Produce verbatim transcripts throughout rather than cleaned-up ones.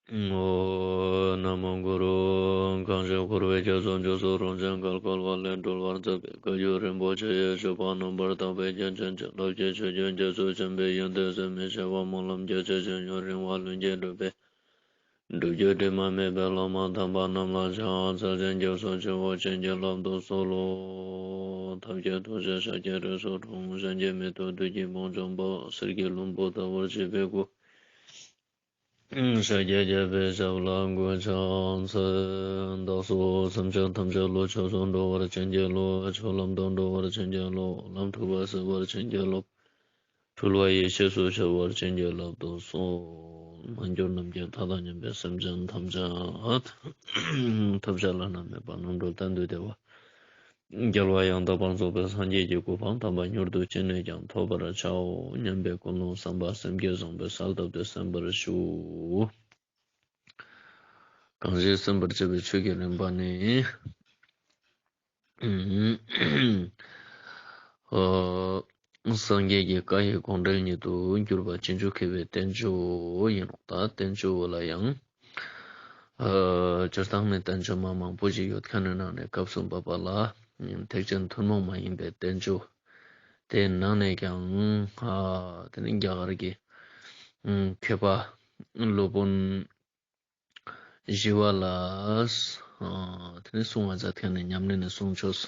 ཨོཾ། ན་མོ་གུ་རུ། གང་ཞིག་འཁོར་བའི་རྒྱ་མཚོ་མཇུག་སུ་རུང་ཞིང་བརྒལ་དཀའ་བ་ལས་སྒྲོལ་བར་མཛད་པའི་བཀའ་བརྒྱུད་རིན་པོ་ཆེ་ཡི་སྤྱོད་པ་རྣམ་པར་དག་པའི་རྒྱན་ཅན་བྱིན་རླབས་ཀྱི་ཆུ་རྒྱུན་རྒྱ་མཚོ་ཆེན་པོའི་ཡོན་ཏན་ཟད་མི་ཤེས་པ་སྨོན་ལམ་རྒྱ་ཆེ་ཞིང་ཡུན་རིང་བ་ལྷུན་གྱིས་གྲུབ་པའི་སྒྲུབ་བརྒྱུད་དྲི་མ་མེད་པའི་སློབ་མ་དམ་པ་རྣམས་ལ་ཕྱག་འཚལ་ཞིང་སྐྱབས་སུ་མཆིའོ། བྱིན་གྱིས་བརླབ་ཏུ་གསོལ་ལོ། ཐབས་མཁས་ཐུགས་རྗེས་ཤཱཀྱའི་རིགས་སུ་འཁྲུངས། གཞན་གྱིས་མི་ཐུབ་བདུད་ཀྱི་དཔུང་འཇོམས་པ། གསེར་གྱི་ལྷུན་པོ་ལྟ་བུར་བརྗིད་པའི་སྐུ། ཤཱཀྱའི་རྒྱལ་པོའི་ཞབས་ལ་གུས་ཕྱག་འཚལ། བདག་སོགས་སེམས་ཅན་ཐམས་ཅད་བློ་ཆོས་སུ་འགྲོ་བར་བྱིན་གྱིས་རློབས། ཆོས་ལམ་དུ་འགྲོ་བར་བྱིན་གྱིས་རློབས། ལམ་འཁྲུལ་པ་སེལ་བར་བྱིན་གྱིས་རློབས། འཁྲུལ་བ་ཡེ་ཤེས་སུ་འཆར་བར་བྱིན་གྱིས་བརླབ་ཏུ་གསོལ། མ་གྱུར་ནམ་མཁའི་མཐའ་དང་མཉམ་པའི་སེམས་ཅན་ཐམས་ཅད་ཐོབ་བྱ་བླ་ན་མེད་པ་རྣམ་གྲོལ་གཏན་དུ་བདེ་བ། རྒྱལ་བ་ཡང་དག་པར་རྫོགས་པའི་སངས་རྒྱས་ཀྱི་གོ་འཕང་དམ་པ་མྱུར་དུ་ཅི་ནས་ཀྱང་ཐོབ་པར་བྱའོ་སྙམ་པའི་ཀུན་སློང་བསམ་པ་སེམས་བསྐྱེད་བཟང་པོའི་གསལ་བཏབ་སྟེ་གསན་པར་ཞུ། གང་ཞིག་གསན་པར་བྱ་བའི་ཆོས་ཀྱི་རིམ་པ་ནི། ཨོ། སངས་རྒྱས་ཀྱི་བཀའ་ཡི་དགོངས་འགྲེལ་ཉིད་དུ་གྱུར་པ་རྗེས་འཇུག་མཁས་པའི་བསྟན་བཅོས་ཡིན་ནོ། ད་བསྟན་བཅོས་ལ་ཡང་། ཨ། སྤྱིར་བཏང་ནི་བསྟན་བཅོས་མ་མང་པོ་ཞིག་ཡོད་མཁན་ནི་ནང་ནས་སྐབས་སུ་བབ་པ་ལ་ཐེག་ཆེན་ཐུན་མོང་མ་ཡིན་པའི་བསྟན་བཅོས་དེའི་ནང་ནས་ཀྱང་། ཨ། དེ་ནི་རྒྱ་གར་གྱི་མཁས་པ་སློབ་དཔོན་ཞི་བ་ལྷས། ཨ། དེ་ནི་གསུང་བ་མཛད་མཁན་ནི་ཉམས་ལེན་ནི་གསུང་ཆོས་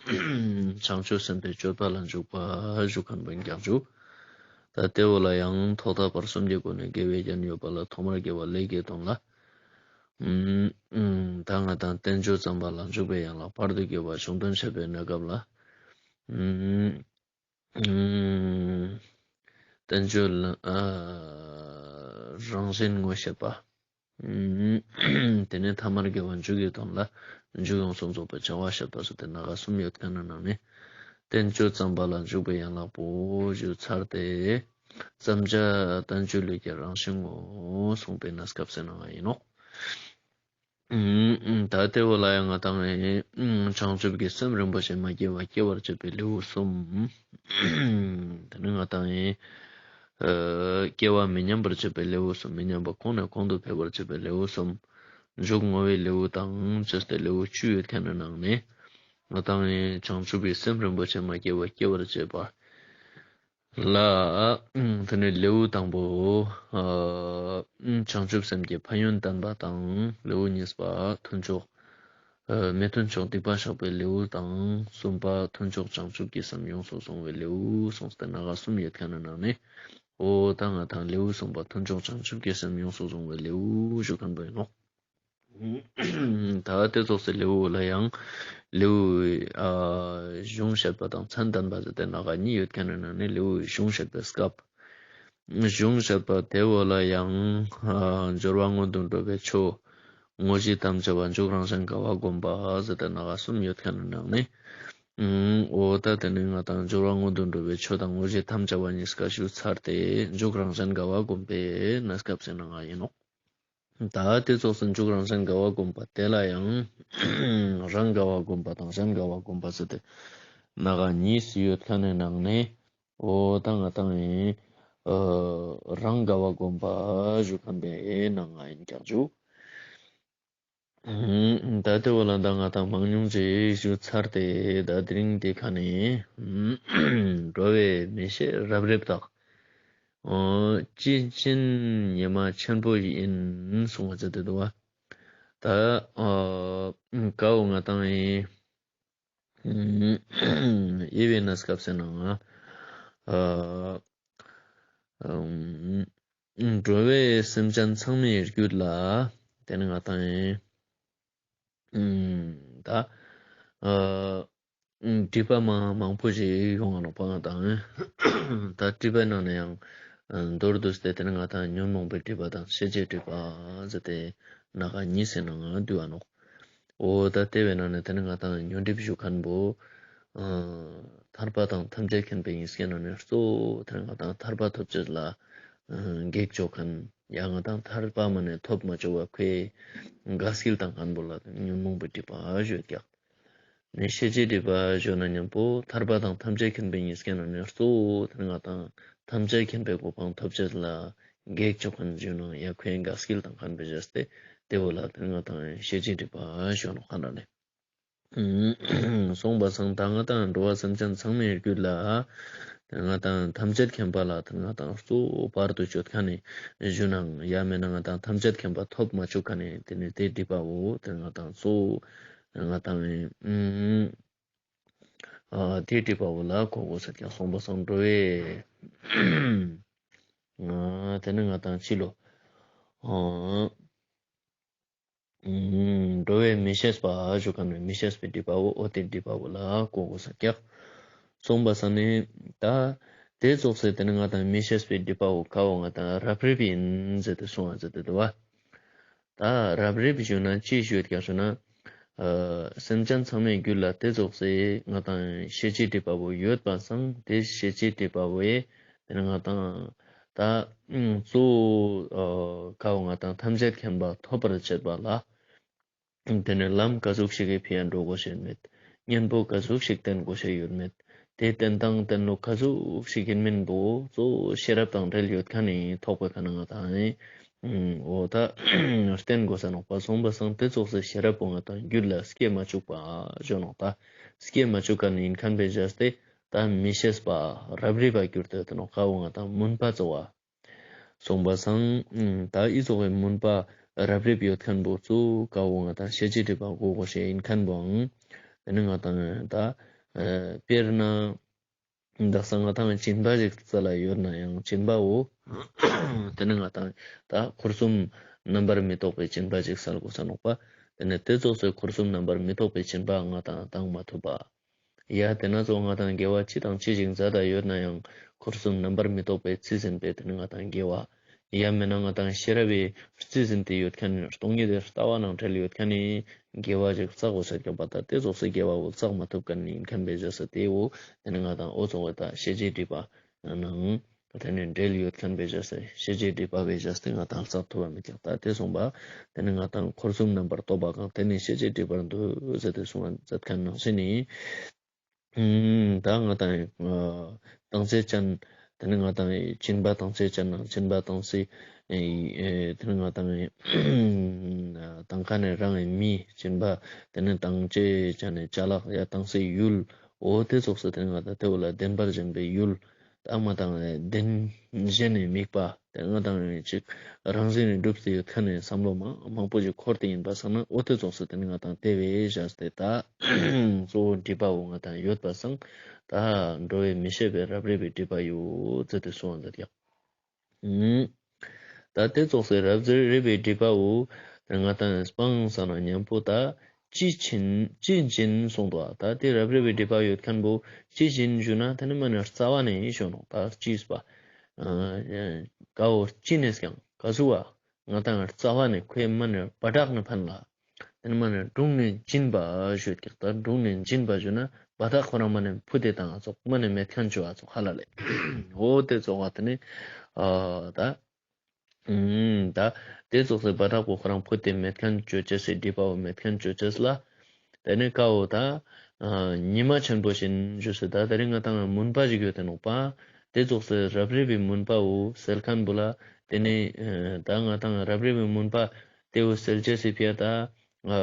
བྱང་ཆུབ་སེམས་དཔའི་སྤྱོད་པ་ལ་འཇུག་པ་ཞུ་མཁན་པོ་ཡིན་ཀྱང་འཇུག་ད་དེ་བོ་ལ་ཡང་ཐོག་མཐའ་བར་གསུམ་གྱི་སྒོ་ནས་དགེ་བའི་རྒྱན་ཡོད་པ་ལ་ཐོག་མར་དགེ་བ་ཀླད་ཀྱི་དོན་ལ། ཨུམ། ད་ང་དང་བསྟན་བཅོས་བརྩམས་པ་ལ་འཇུག་པའི་ཡན་ལག་བར་དུ་དགེ་བ་གཞུང་དོན་འཆད་པའི་གནས་སྐབས་ལ། ཨུམ། ཨུམ། བསྟན་བཅོས་ལ། ཨ། རང་བཞིན་ངོ་ཤེས་པ། ཨུམ། དེ་ནས་ཐ་མར་དགེ་བ་མཇུག་གི་དོན་ལ་མཇུག་ཡོངས་སུ་རྫོགས་པའི་བྱ་བ་བཤད་པ་སོགས་ཏེ་སྣ་ཁ་གསུམ་ཡོད་མཁན་ནི་ནང་ནས་བསྟན་བཅོས་བརྩམས་པ་ལ་འཇུག་པའི་ཡན་ལག་པོ་ཞུ་ཚར་ཏེ། བརྩམ་བྱ་བསྟན་བཅོས་ལས་ཀྱི་རང་བཞིན་ངོ་གསུངས་པའི་གནས་སྐབས་སུ་ནང་ཡིན་ནོ། ཨུམ། ད་དེ་བོ་ལ་ཡང་ང་དང་ཨེ་བྱང་ཆུབ་ཀྱི་སེམས་རིན་པོ་ཆེ་མ་སྐྱེས་པ་སྐྱེ་བར་བྱེད་པའི་ལེའུ་གསུམ། དེ་ནི་ང་དང་ཨེ་སྐྱེ་བ་མི་ཉམས་པར་བྱེད་པའི་ལེའུ་གསུམ། མི་ཉམས་པ་གོང་ནས་གོང་དུ་འཕེལ་བར་བྱེད་པའི་ལེའུ་གསུམ། མཇུག་བསྔོ་བའི་ལེའུ་དང་བཅས་ཏེ་ལེའུ་བཅུ་ཡོད་མཁན་ནི་ནང་ནས་ང་དང་ཨེ་བྱང་ཆུབ་ཀྱི་སེམས་རིན་པོ་ཆེ་མ་སྐྱེས་པ་སྐྱེ་བར་བྱེད་པ། ལ། དེ་ནས་ལེའུ་དང་པོ། ཨ། བྱང་ཆུབ་སེམས་ཀྱི་ཕན་ཡོན་བསྟན་པ་དང་། ལེའུ་གཉིས་པ་མཐུན་ཕྱོགས། ཨ། མི་མཐུན་ཕྱོགས་སྡིག་པ་བཤགས་པའི་ལེའུ་དང་། གསུམ་པ་མཐུན་ཕྱོགས་བྱང་ཆུབ་ཀྱི་སེམས་ཡོངས་སུ་བཟུང་བའི་ལེའུ་གསུངས་ཏེ་སྣ་ཁ་གསུམ་ཡོད་མཁན་ནི་ནང་ནས། འོ་ད་ང་དང་ལེའུ་གསུམ་པ་མཐུན་ཕྱོགས་བྱང་ཆུབ་ཀྱི་སེམས་ཡོངས་སུ་བཟུང་བའི་ལེའུ་ཞུ་མཁན་པོ་ཡིན་ནོ། ད་དེ་ཙོགས་སི་ལེའུ་ལ་ཡང་ལེའུ། ཨ། གཞུང་བཤད་པ་དང་མཚན་བསྟན་པ་ཟེར་ཏེ་སྣ་ཁ་གཉིས་ཡོད་མཁན་ནི་ནང་ནས་ལེའུ་གཞུང་བཤད་པའི་སྐབས། གཞུང་བཤད་པ་དེ་བོ་ལ་ཡང་། ཨ། སྦྱོར་བ་སྔོན་དུ་འགྲོ་བའི་ཆོས། དངོས་གཞི་དམ་བཅའ་བ། མཇུག་རང་གཞན་དགའ་བ་བསྒོམ་པ་ཟེར་ཏེ་སྣ་ཁ་གསུམ་ཡོད་མཁན་ནི་ནང་ནས། འོ་ད་དེ་ནི་ང་དང་སྦྱོར་བ་སྔོན་དུ་འགྲོ་བའི་ཆོས་དང་དངོས་གཞི་དམ་བཅའ་བ་གཉིས་ཀ་ཞུ་ཚར་ཏེ། མཇུག་རང་གཞན་དགའ་བ་བསྒོམ་པའི་གནས་སྐབས་སུ་ནང་ཡིན་ནོ། ད་དེ་ཙོགས་སུ་མཇུག་རང་གཞན་དགའ་བ་བསྒོམ་པ་དེ་ལ་ཡང་རང་དགའ་བ་བསྒོམ་པ་དང་གཞན་དགའ་བ་བསྒོམ་པ་ཟེར་ཏེ་སྣ་ཁ་གཉིས་སུ་ཡོད་མཁན་ནི་ནང་ནས། འོ་ད་ང་དང་ཨེ། ཨ། རང་དགའ་བ་བསྒོམ་པ་ཞུ་མཁན་པོའི་ནང་ང་ཡིན་ཀྱང་འཇུག་ད་དེ་བོ་ལ་ད་ང་དང་མང་ཉུང་ཅིག་ཞུ་ཚར་ཏེ། ད་དེ་རིང་དེ་ཁ་ནས་འགྲོ་བའི་མི་ཤེས་རབ་རིབ་དག་ཨོ། ཅི་ཕྱིན་ཉི་མ་ཆེན་པོ་ཡིན་གསུང་བ་ཟེར་ཏེ་འདུག་པ། ད་ཨོ་ཀའོ་ང་དང་ཨེ་ཨེ་བའི་གནས་སྐབས་སུ་ནང་ཨ་འགྲོ་བའི་སེམས་ཅན་ཚང་མའི་རྒྱུད་ལ་དེ་ནི་ང་དང་ཨེ་ད་ཨ་སྒྲིབ་པ་མ་མང་པོ་ཞིག་ཡོང་ང་ནོག་པ། ང་དང་ད་སྒྲིབ་པའི་ནང་ནས་ཡང་མདོར་བསྡུས་ཏེ་དེ་ནི་ང་དང་ཉོན་མོངས་པའི་སྒྲིབ་པ་དང་ཤེས་བྱའི་སྒྲིབ་པ་ཟེར་ཏེ་སྣ་ཁ་གཉིས་སི་ནང་ང་འདུས་པ་ནོག་འོ་ད་དེ་བོའི་ནང་ནས་དེ་ནི་ང་དང་ཉོན་སྒྲིབ་ཞུ་མཁན་པོ་ཨ་ཐར་པ་དང་ཐམས་ཅད་མཁྱེན་པའི་ཡིན་སྐྱེ་ནང་ནས་གཙོ་བོ་དེ་ནི་ང་དང་ཐར་པ་ཐོབ་ཅེས་ལ་གེགས་ཅོ་མཁན། ཡང་ང་དང་ཐར་པ་མ་ནས་ཐོབ་མ་ཅུག་པ་ཁོའི་དགའ་སྐྱིད་བཏང་མཁན་པོ་ལ་ཉོན་མོངས་པའི་སྒྲིབ་པ་ཞུ་ཀྱག་ནས་ཤེས་བྱའི་སྒྲིབ་པ་ཞུ་ན་མཉམ་པོ་ཐར་པ་དང་ཐམས་ཅད་མཁྱེན་པའི་ཡིན་སྐྱེ་ནང་ནས་གཙོ་བོ་དེ་ནི་ང་དང་ཐམས་ཅད་མཁྱེན་པའི་གོ་འཕང་ཐོབ་ཅེས་ལ་ གེགས་ཅོ་ཁན་ཞུ་ན་ཡང་ཁོའི་འགག་སྐྱེལ་བཏང་ཁན་བེ་ཟེར་ཏེ་ཏེ་བོ་ལ་ཏེ་ནེ་ང་ཏང་ཤེས་བྱའི་སྒྲིབ་པ་ཞུ་ནོག་ཁ་ན་ལེ། སོང་པ་སང་ད་ང་ཏང་འགྲོ་བ་སེམས་ཅན་ཚང་མའི་རྒྱུད་ལ་ང་ཏང་ཐམས་ཅད་མཁྱེན་པ་ལ་ང་ཏང་གཙོ་བོ་བར་དུ་གཅོད་ཁན་ནི་ཞུ་ནའང་ཡང་མེད་ན་ང་ཏང་ཐམས་ཅད་མཁྱེན་པ་ཐོབ་མ་བཅུག་ཁན་ནི་ཏེ་ནེ་ཏེ་སྒྲིབ་པ་བོ་ཏེ་ང་ཏང་གཙོ་བོ་ང་ཏང་ཨ་ཏེ་སྒྲིབ་པ་བོ་ལ་གོ་དགོས་ས་ཀྱང་སོང་པ་སང་འགྲོ་བའི་ཨ་ཏེ་ནེ་ང་ཏང་ཅི་ལོ་ཨ་འགྲོ་བའི་མི་ཤེས་པ་ཞུ་ཁན་ནི་མི་ཤེས་པའི་སྒྲིབ་པ་བོ་འོ་ཏེ་སྒྲིབ་པ་བོ་ལ་གོ་དགོས་ས་ཀྱག་སོང་པ་སང་ནི་ད་ཏེ་ཙོགས་སེ་ཏེ་ནེ་ང་ཏང་མི་ཤེས་པའི་སྒྲིབ་པ་བོ་ཀ་བོ་ང་ཏང་རབ་རིབ་ཨིན་ཟེར་ཏེ་སོང་བ་ཟེར་ཏེ་འདུག་བ། ད་རབ་རིབ་ཞུ་ན་ཅི་ཞུ་ཡོད་ཀྱག་ཞུ་ན་ཨ་སེམས་ཅན་ཚང་མའི་རྒྱུད་ལ་ཏེ་ཙོགས་སེ་ང་ཏང་ཤེས་བྱའི་སྒྲིབ་པ་བོ་ཡོད་པ་སང་ཏེ་ཤེས་བྱའི་སྒྲིབ་པ་བོའི་ཏེ་ནེ་ང་ཏང་ད་གཙོ་བོ་ཨ་ཀ་བོ་ང་ཏང་ཐམས་ཅད་མཁྱེན་པ་ཐོབ་པར་བྱེད་པ་ལ་ཏེ་ནེ་ལམ་ག་ཟུག་ཞིག་གི་ཕི་ཡ་འགྲོ་དགོས་ཤེས་མེད། གཉེན་པོ་ག་ཟུག་ཞིག་བསྟེན་དགོས་ཤེས་ཡོད་མེད། ཏེ་བསྟེན་སྟངས་བསྟེན་ལུགས་ག་ཟུག་ཞིག་ཨིན་མིན་པོ་གཙོ་བོ་ཤེས་རབ་དང་འབྲེལ་ཡོད་ཁན་ནི་ཐོག་པའི་ཁ་ན་ང་ཏང་ཨ་འོ་ད་བསྟེན་དགོས་ས་ནོག་པ། སོང་པ་སང་ཏེ་ཙོགས་སེ་ཤེས་རབ་པོ་ང་ཏང་རྒྱུད་ལ་སྐྱེ་མ་བཅུག་པ་ཞུ་ནོག་ད་སྐྱེ་མ་བཅུག་ཁན་ནི་ཨིན་ཁན་བེ་ཟེར་ཏེ་ད་མི་ཤེས་པ་རབ་རིབ་པ་གྱུར་ཏེ་ཡོད་ནོག་ཀ་བོ་ང་ཏང་མུན་པ་ཙོགས་པ། སོང་པ་སང་ད་ཨི་ཙོགས་སི་མུན་པ་རབ་རིབ་ཡོད་ཁན་བོ་ཙོགས་ཀ་བོ་ང་ཏང་ཤེས་བྱའི་སྒྲིབ་པ་གོ་དགོས་ཤེས་ཨིན་ཁན་བོའང་ཏེ་ནེ་ང་ཏང་ད་དཔེར་ན་དག་ས་ང་ཏང་སྦྱིན་པ་ཞིག་སལ་ལ་ཡོད་ན་ཡང་སྦྱིན་པ་བོ་ཏེ་ནེ་ང་ཏང་ད་འཁོར་གསུམ་རྣམ་པར་མི་རྟོག་པའི་སྦྱིན་པ་ཞིག་སལ་དགོས་ས་ནོག་པ། ཏེ་ནེ་ཏེ་ཙོགས་སི་འཁོར་གསུམ་རྣམ་པར་མི་རྟོག་པའི་སྦྱིན་པ་ང་ཏང་བཏང་མ་ཐུབ་པ། ཡ་ཏེ་ན་ཙོགས་ང་ཏང་དགེ་བ་ཅི་དང་ཅི་ཞིག་མཛད་ད་ཡོད་ན་ཡང་འཁོར་གསུམ་རྣམ་པར་མི་རྟོག་པའི་རྩིས་ཟིན་པའི་ཏེ་ནེ་ང་ཏང་དགེ་བ་ཡང་མེད་ན་ང་ཏང་ཤེས་རབ་བི་རྩིས་ཟིན་ཏེ་ཡོད་ཁན་ནི་སྟོང་ཉིད་དི་ལྟ་བ་ནང་འབྲེལ་ཡོད་ཁན་ནི་དགེ་བ་ཞིག་བསགས་དགོས་ས་ཀྱག་པ། ད་ཏེ་ཙོགས་སི་དགེ་བ་བོ་བསགས་མ་ཐུབ་ཁན་ནི་ཨིན་ཁན་བེ་ཟེར་ས་ཏེ་བོ་ཏེ་ནེ་ང་ཏང་འོ་ཙོགས་སི་ད་ཤེས་བྱའི་སྒྲིབ་པ་ནང་ཏེ་ནེ་འབྲེལ་ཡོད་ཁན་བེ་ཟེར་ས་ཤེས་བྱའི་སྒྲིབ་པ་བེ་ཟེར་ཏེ་ང་ཏང་བསགས་ཐུབ་པ་མེད་ཀྱག་ད་ཏེ་སོང་པ་ཏེ་ནེ་ང་ཏང་འཁོར་གསུམ་རྣམ་པར་རྟོག་པ་གང་ཏེ་ནེ་ཤེས་བྱའི་སྒྲིབ་པར་འདུ་ཟེར་ཏེ་གསུངས་པ་མཛད་ཁན་ནང་བཞིན་ནི། ཨུམ། ད་ང་ཏང་ཨ་བཏང་ཚེ་ཅན། ཏེ་ནེ་ང་ཏང་སྦྱིན་པ་བཏང་ཚེ་ཅན་ནང་སྦྱིན་པ་བཏང་ཚེ་ཨེ་ཏེ་ནེ་ང་ཏང་ཨེ་བཏང་ཁན་ནི་རང་ངི་མི་སྦྱིན་པ་ཏེ་ནེ་བཏང་ཚེ་ཅན་ནི་ཅ་ལག་ཡ་བཏང་ཚེ་ཡུལ་འོ་ཏེ་ཙོགས་སི་ཏེ་ནེ་ང་ཏང་ཏེ་བོ་ལ་བདེན་པར་ཞེན་པའི་ཡུལ། ད་ང་ཏང་བདེན་ཞེན་ནི་དམིགས་པ་ཏེ་ང་ཏང་ཅིག་རང་བཞིན་ནི་གྲུབ་སྟེ་ཡོད་ཁན་ནི་བསམ་བློ་མ་མང་པོ་ཞིག་འཁོར་ཏེ་ཨིན་པ་སང་ན་འོ་ཏེ་ཙོགས་སི་ཏེ་ནེ་ང་ཏང་ཏེ་བེ་ཞག་སྟེ་ད་གཙོ་བོ་སྒྲིབ་པ་བོ་ང་ཏང་ཡོད་པ་སང་ད་འགྲོ་བའི་མི་ཤེས་པའི་རབ་རིབ་པའི་སྒྲིབ་པ་ཡོད་ཟེར་ཏེ་གསུངས་པ་མཛད་ཀྱག་ཨུམ། ད་ཏེ་ཙོགས་སི་རབ་རིབ་པའི་སྒྲིབ་པ་བོ་ང་ཏང་སྤང་ས་ན་ཉམ་པོ་ད་ཅི་སྦྱིན་ཅི་སྦྱིན་གསུངས་འདུག་ད་ཏེ་རབ་རིབ་པའི་སྒྲིབ་པ་ཡོད་ཁན་བོ་ཅི་སྦྱིན་ཞུ་ན་ཏེ་ནེ་མ་ནེ་རྩ་བ་ནེ་ཞུ་ནོག་ད་ཅི་སྤ་ཨ་ཀ་བོ་ཅི་ནེ་ཀྱང་ག་ཟུག་པ་ང་ཏང་རྩ་བ་ནེ་ཁོའི་མ་ནེ་བ་དག་ནེ་ཕན་ལ། ཏེ་ནེ་མ་ནེ་དྲུང་ནེ་སྦྱིན་པ་ཞུ་ཀྱག་ད་དྲུང་ནེ་སྦྱིན་པ་ཞུ་ན་བ་དག་ཁོ་རང་མ་ནེ་ཕུད་དེ་བཏང་ཙོགས་མ་ནེ་མེད་ཁན་ཅོ་ཙོགས་ཧ་ལ་ལེ། འོ་ཏེ་ཙོགས་པ་ཏེ་ནེ་ཨ་ད་ཨུམ་ད་ཏེ་ཙོགས་སི་བ་དག་པོ་ཁོ་རང་ཕུད་དེ་མེད་ཁན་ཅོ་ཅེས་སི་སྒྲིབ་པ་བོ་མེད་ཁན་ཅོ་ཅེས་ལ། ཏེ་ནེ་ཀ་བོ་ད་ཨ་ཉི་མ་ཆེན་པོ་བཞིན་ཞུ་སེ་ད་ད་རིང་ང་ཏང་མུན་པ་ཞིག་ཡོད་དེ་ནོག་པ། ཏེ་ཙོགས་སི་རབ་རིབ་པའི་མུན་པ་བོ་སེལ་ཁན་བོ་ལ་ཏེ་ནེ་ཨ་ད་ང་ཏང་རབ་རིབ་པའི་མུན་པ་ཏེ་བོ་སེལ་ཅེས་སི་ཕི་ཡ་ད་ཨ་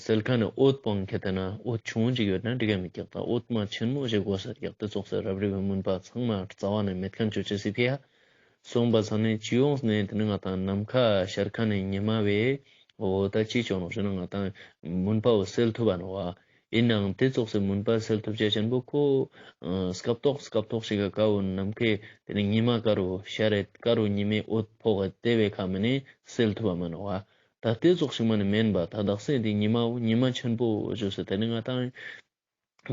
སེལ་ཁན་ནི་འོད་སྤང་ཁྱེད་དེ་ན་འོད་ཆུང་ཅིག་ཡོད་ན་འགྲིག་ག་མི་ཀྱག་ད་འོད་མ་ཆེན་མོ་ཞིག་དགོས་ས་ཀྱག་ཏེ་ཙོགས་སི་རབ་རིབ་པའི་མུན་པ་ཚང་མ་རྩ་བ་ནེ་མེད་ཁན་ཅོ་ཅེས་སི་ཕི་ཡ། སོང་པ་སང་ནེ་སྤྱི་ཡོངས་ནེ་ཏེ་ནེ་ང་ཏང་ནམ་མཁའ་ཤར་ཁན་ནི་ཉི་མ་བེ་འོ་ད་ཅི་ཅོ་ནོག་ཞུ་ན་ང་ཏང་མུན་པ་བོ་སེལ་ཐུབ་པ་ནོག་པ། ཨིན་ནའང་ཏེ་ཙོགས་སི་མུན་པ་སེལ་ཐུབ་ཅེས་ཅན་བོ་ཁོ་ཨ་སྐབས་ཐོག་སྐབས་ཐོག་ཞིག་ག་ཀ་བོ་ནམ་མཁའི་ཏེ་ནེ་ཉི་མ་ཀ་རུ་ཤར་རེད་ཀ་རུ་ཉི་མའི་འོད་ཕོག་ག་ཏེ་བེ་ཁ་མ་ནེ་སེལ་ཐུབ་པ་མ་ནོག་པ། ད་ཏེ་ཙོགས་ཤིག་མ་ནེ་མེན་པ་ད་དག་ས་ཏེ་ཉི་མ་བོ་ཉི་མ་ཆེན་པོ་ཞུ་སེ་ཏེ་ནེ་ང་ཏང་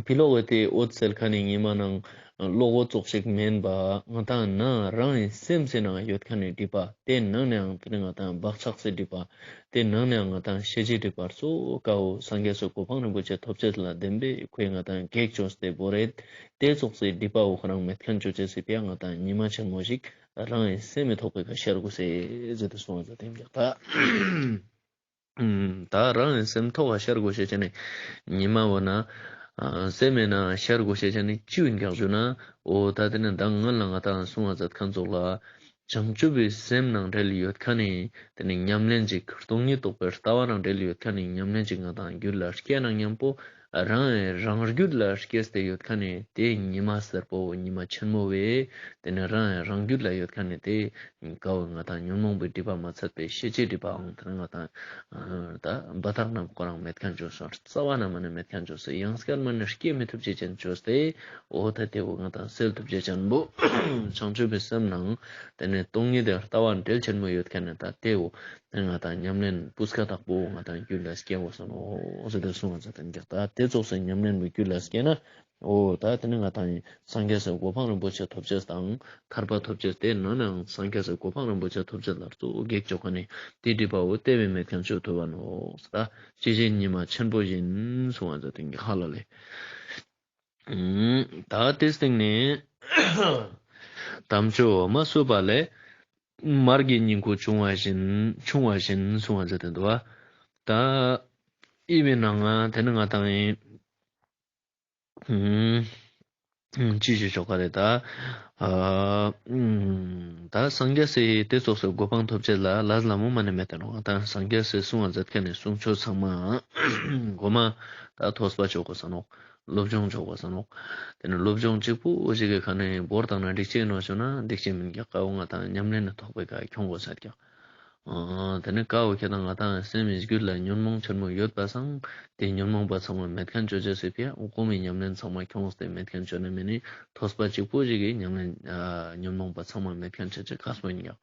ཕི་ལོག་གི་ཏེ་འོད་སེལ་ཁན་ནི་ཉི་མ་ནང་གློག་འོད་ཙོགས་ཤིག་མེན་པ་ང་ཏང་ནང་རང་ངི་སེམས་སི་ནང་ཡོད་ཁན་ནི་སྒྲིབ་པ་ཏེ་ནང་ནའང་ཏེ་ནེ་ང་ཏང་བག་ཆགས་སི་སྒྲིབ་པ་ཏེ་ནང་ནའང་ང་ཏང་ཤེས་བྱའི་སྒྲིབ་པ་ཙོགས་ཀ་བོ་སངས་རྒྱས་སི་གོ་འཕང་རིན་པོ་ཆེ་ཐོབ་ཅེས་ལ་བདེན་པའི་ཁོའི་ང་ཏང་གེགས་ཅོས་ཏེ་བོར་རེད། ཏེ་ཙོགས་སི་སྒྲིབ་པ་བོ་ཁོ་རང་མེད་ཁན་ཅོ་ཅེས་སི་ཕི་ཡ་ང་ཏང་ཉི་མ་ཆེན་མོ་ཞིག་རང་ངི་སེམས་མི་ཐོག་པའི་ཀ་ཤར་དགོས་སེ་ཟེར་ཏེ་གསུངས་པ་ཟེར་ཏེ་ཡིན་ཀྱག་ད། ཨུམ། ད་རང་ངི་སེམས་ཐོག་ག་ཤར་དགོས་ཤེས་ཅན་ནི་ཉི་མ་བོ་ན་ཨ་སེམས་མེད་ན་ཤར་དགོས་ཤེས་ཅན་ནི་ཅི་ཡིན་ཀྱག་ཞུ་ན་འོ་ད་ཏེ་ནེ་མདང་སྔོན་ལ་ང་ཏང་གསུངས་པ་མཛད་ཁན་ཙོགས་ལ་ བྱང་ཆུབ་པའི་སེམས་ནང་འབྲེལ་ཡོད་ཁན་ནི་དེ་ནི་ཉམས་ལེན་ཅིག་སྟོང་ཉིད་རྟོགས་པའི་ལྟ་བ་ནང་འབྲེལ་ཡོད་ཁན་ནི་ཉམས་ལེན་ཅིག་ང་དང་རྒྱུད་ལ་སྐྱེས་ན་མཉམ་པོ་རང་རང་རྒྱུད་ལ་སྐྱེས་ཏེ་ཡོད་ཁན་ནི་དེ་ཉི་མ་སེར་པོ་ཉི་མ་ཆེན་མོ་བས་དེ་ནི་རང་རང་རྒྱུད་ལ་ཡོད་ཁན་ནི་དེ་ཀ་བོ་ང་དང་ཉོན་མོངས་པའི་སྒྲིབ་པ་མ་ཚད་པའི་ཤེས་བྱའི་སྒྲིབ་པའང་དེ་ནི་ང་དང་ད་འབའ་ཐག་ནམ་ཁོ་རང་མེད་ཁན་ཅོས་སོང་། རྩ་བ་ནས་མ་ནེ་མེད་ཁན་ཅོས་སོང་། ཡང་སྐྱར་མ་ནེ་སྐྱེ་མི་ཐུབ་ཅེས་ཅན་ཅོས་ཏེ་འོ་ད་དེ་བོ་ང་དང་སེལ་ཐུབ་ཅེས་ཅན་བོ་བྱང་ཆུབ་པའི་སེམས་ནང་དེ་ནི་སྟོང་ཉིད་དེ་ལྟ་བ་འབྲེལ་ཆེན་མོ་ཡོད་ཁན་ནི་ད་དེ་བོ་དེ་ང་དང་ཉམས་ལེན་སྤུས་ཀ་དག་པོ་ང་དང་རྒྱུད་ལ་སྐྱེ་དགོས་སོང་ནོ་ཟེར་ཏེ་གསུངས་པ་ཟེར་ཏེ་འདི་ད་དེ་ཙོགས་སེ་ཉམས་ལེན་བོ་རྒྱུད་ལ་སྐྱེ་ན། འོ་ད་དེ་ནི་ང་དང་སངས་རྒྱས་སི་གོ་འཕང་རིན་པོ་ཆེ་ཐོབ་ཅེས་དང་ཐར་པ་ཐོབ་ཅེས་དེ་ནང་ནའང་སངས་རྒྱས་སི་གོ་འཕང་རིན་པོ་ཆེ་ཐོབ་ཅེས་ལ་གཙོ་བོ་གེགས་ཅོ་ཁན་ནི་དེ་སྒྲིབ་པ་བོ་དེ་བས་མེད་ཁན་ཅོ་ཐུབ་བ་ནོ། ད་ཤེས་བྱའི་ཉི་མ་ཆེན་པོ་བཞིན་གསུངས་པ་ཟེར་ཏེ་ཧ་ལ་ལེ། ད་དེ་སྟེང་ནས་དམ་ཆོས་འོ་མ་བསྲུབས་པ་ལས་མར་གྱི་སྙིང་ཁུ་ཕྱུང་བ་བཞིན་ཕྱུང་བ་བཞིན་གསུངས་པ་ཟེར་ཏེ་འདུག་བ། ད་ཨི་བའི་ནང་ང་དེ་ནི་ང་དང་ཡིན། ཅི་ཞིག་ཆོག་ག་རེད་ད། ཨ་ད་སངས་རྒྱས་སི་དེ་ཙོགས་སི་གོ་འཕང་ཐོབ་ཅེས་ལ་ལས་ལ་མོ་མ་ནེ་མེད་དེ་ནོ། ད་སངས་རྒྱས་སི་གསུང་བ་མཛད་ཁན་ནི་གསུང་ཆོས་ཚང་མ་གོ་མ་ད་ཐོས་པ་ཆོག་གོ་ས་ནོ། སློབ་སྦྱོང་ཆོག་གོ་ས་ནོ། དེ་ནི་སློབ་སྦྱོང་གཅིག་པོ་ཞིག་གི་ཁ་ནེ་བོར་བཏང་ན་འགྲིག་ཅེས་ནོ་ཞུ་ན་འགྲིག་ཅེས་མིན་ཀྱག་ཀ་བོ་ང་དང་ཉམས་ལེན་ནི་ཐོག་པའི་ཀ་ཁྱོང་གོ་ས་ཀྱག་ཨ་དེ་ནི་ཀ་བོ་ཁྱེད་དང་ང་དང་སེམས་རྒྱུད་ལ་ཉོན་མོངས་ཆེན་མོ་ཡོད་པ་སང་དེ་ཉོན་མོངས་པ་ཚང་མ་མེད་ཁན་ཅོ་ཅེས་སི་ཕི་ཡ་འོ་གོ་མའི་ཉམས་ལེན་ཚང་མ་ཁྱོངས་ཏེ་མེད་ཁན་ཅོ་ན་མེད་ནི་ཐོས་པ་གཅིག་པོ་ཞིག་གི་ཉམས་ལེན་ཨ་ཉོན་མོངས་པ་ཚང་མ་མེད་ཁན་ཅོ་ཅེས་ཁག་པོ་ཡིན་ཀྱག་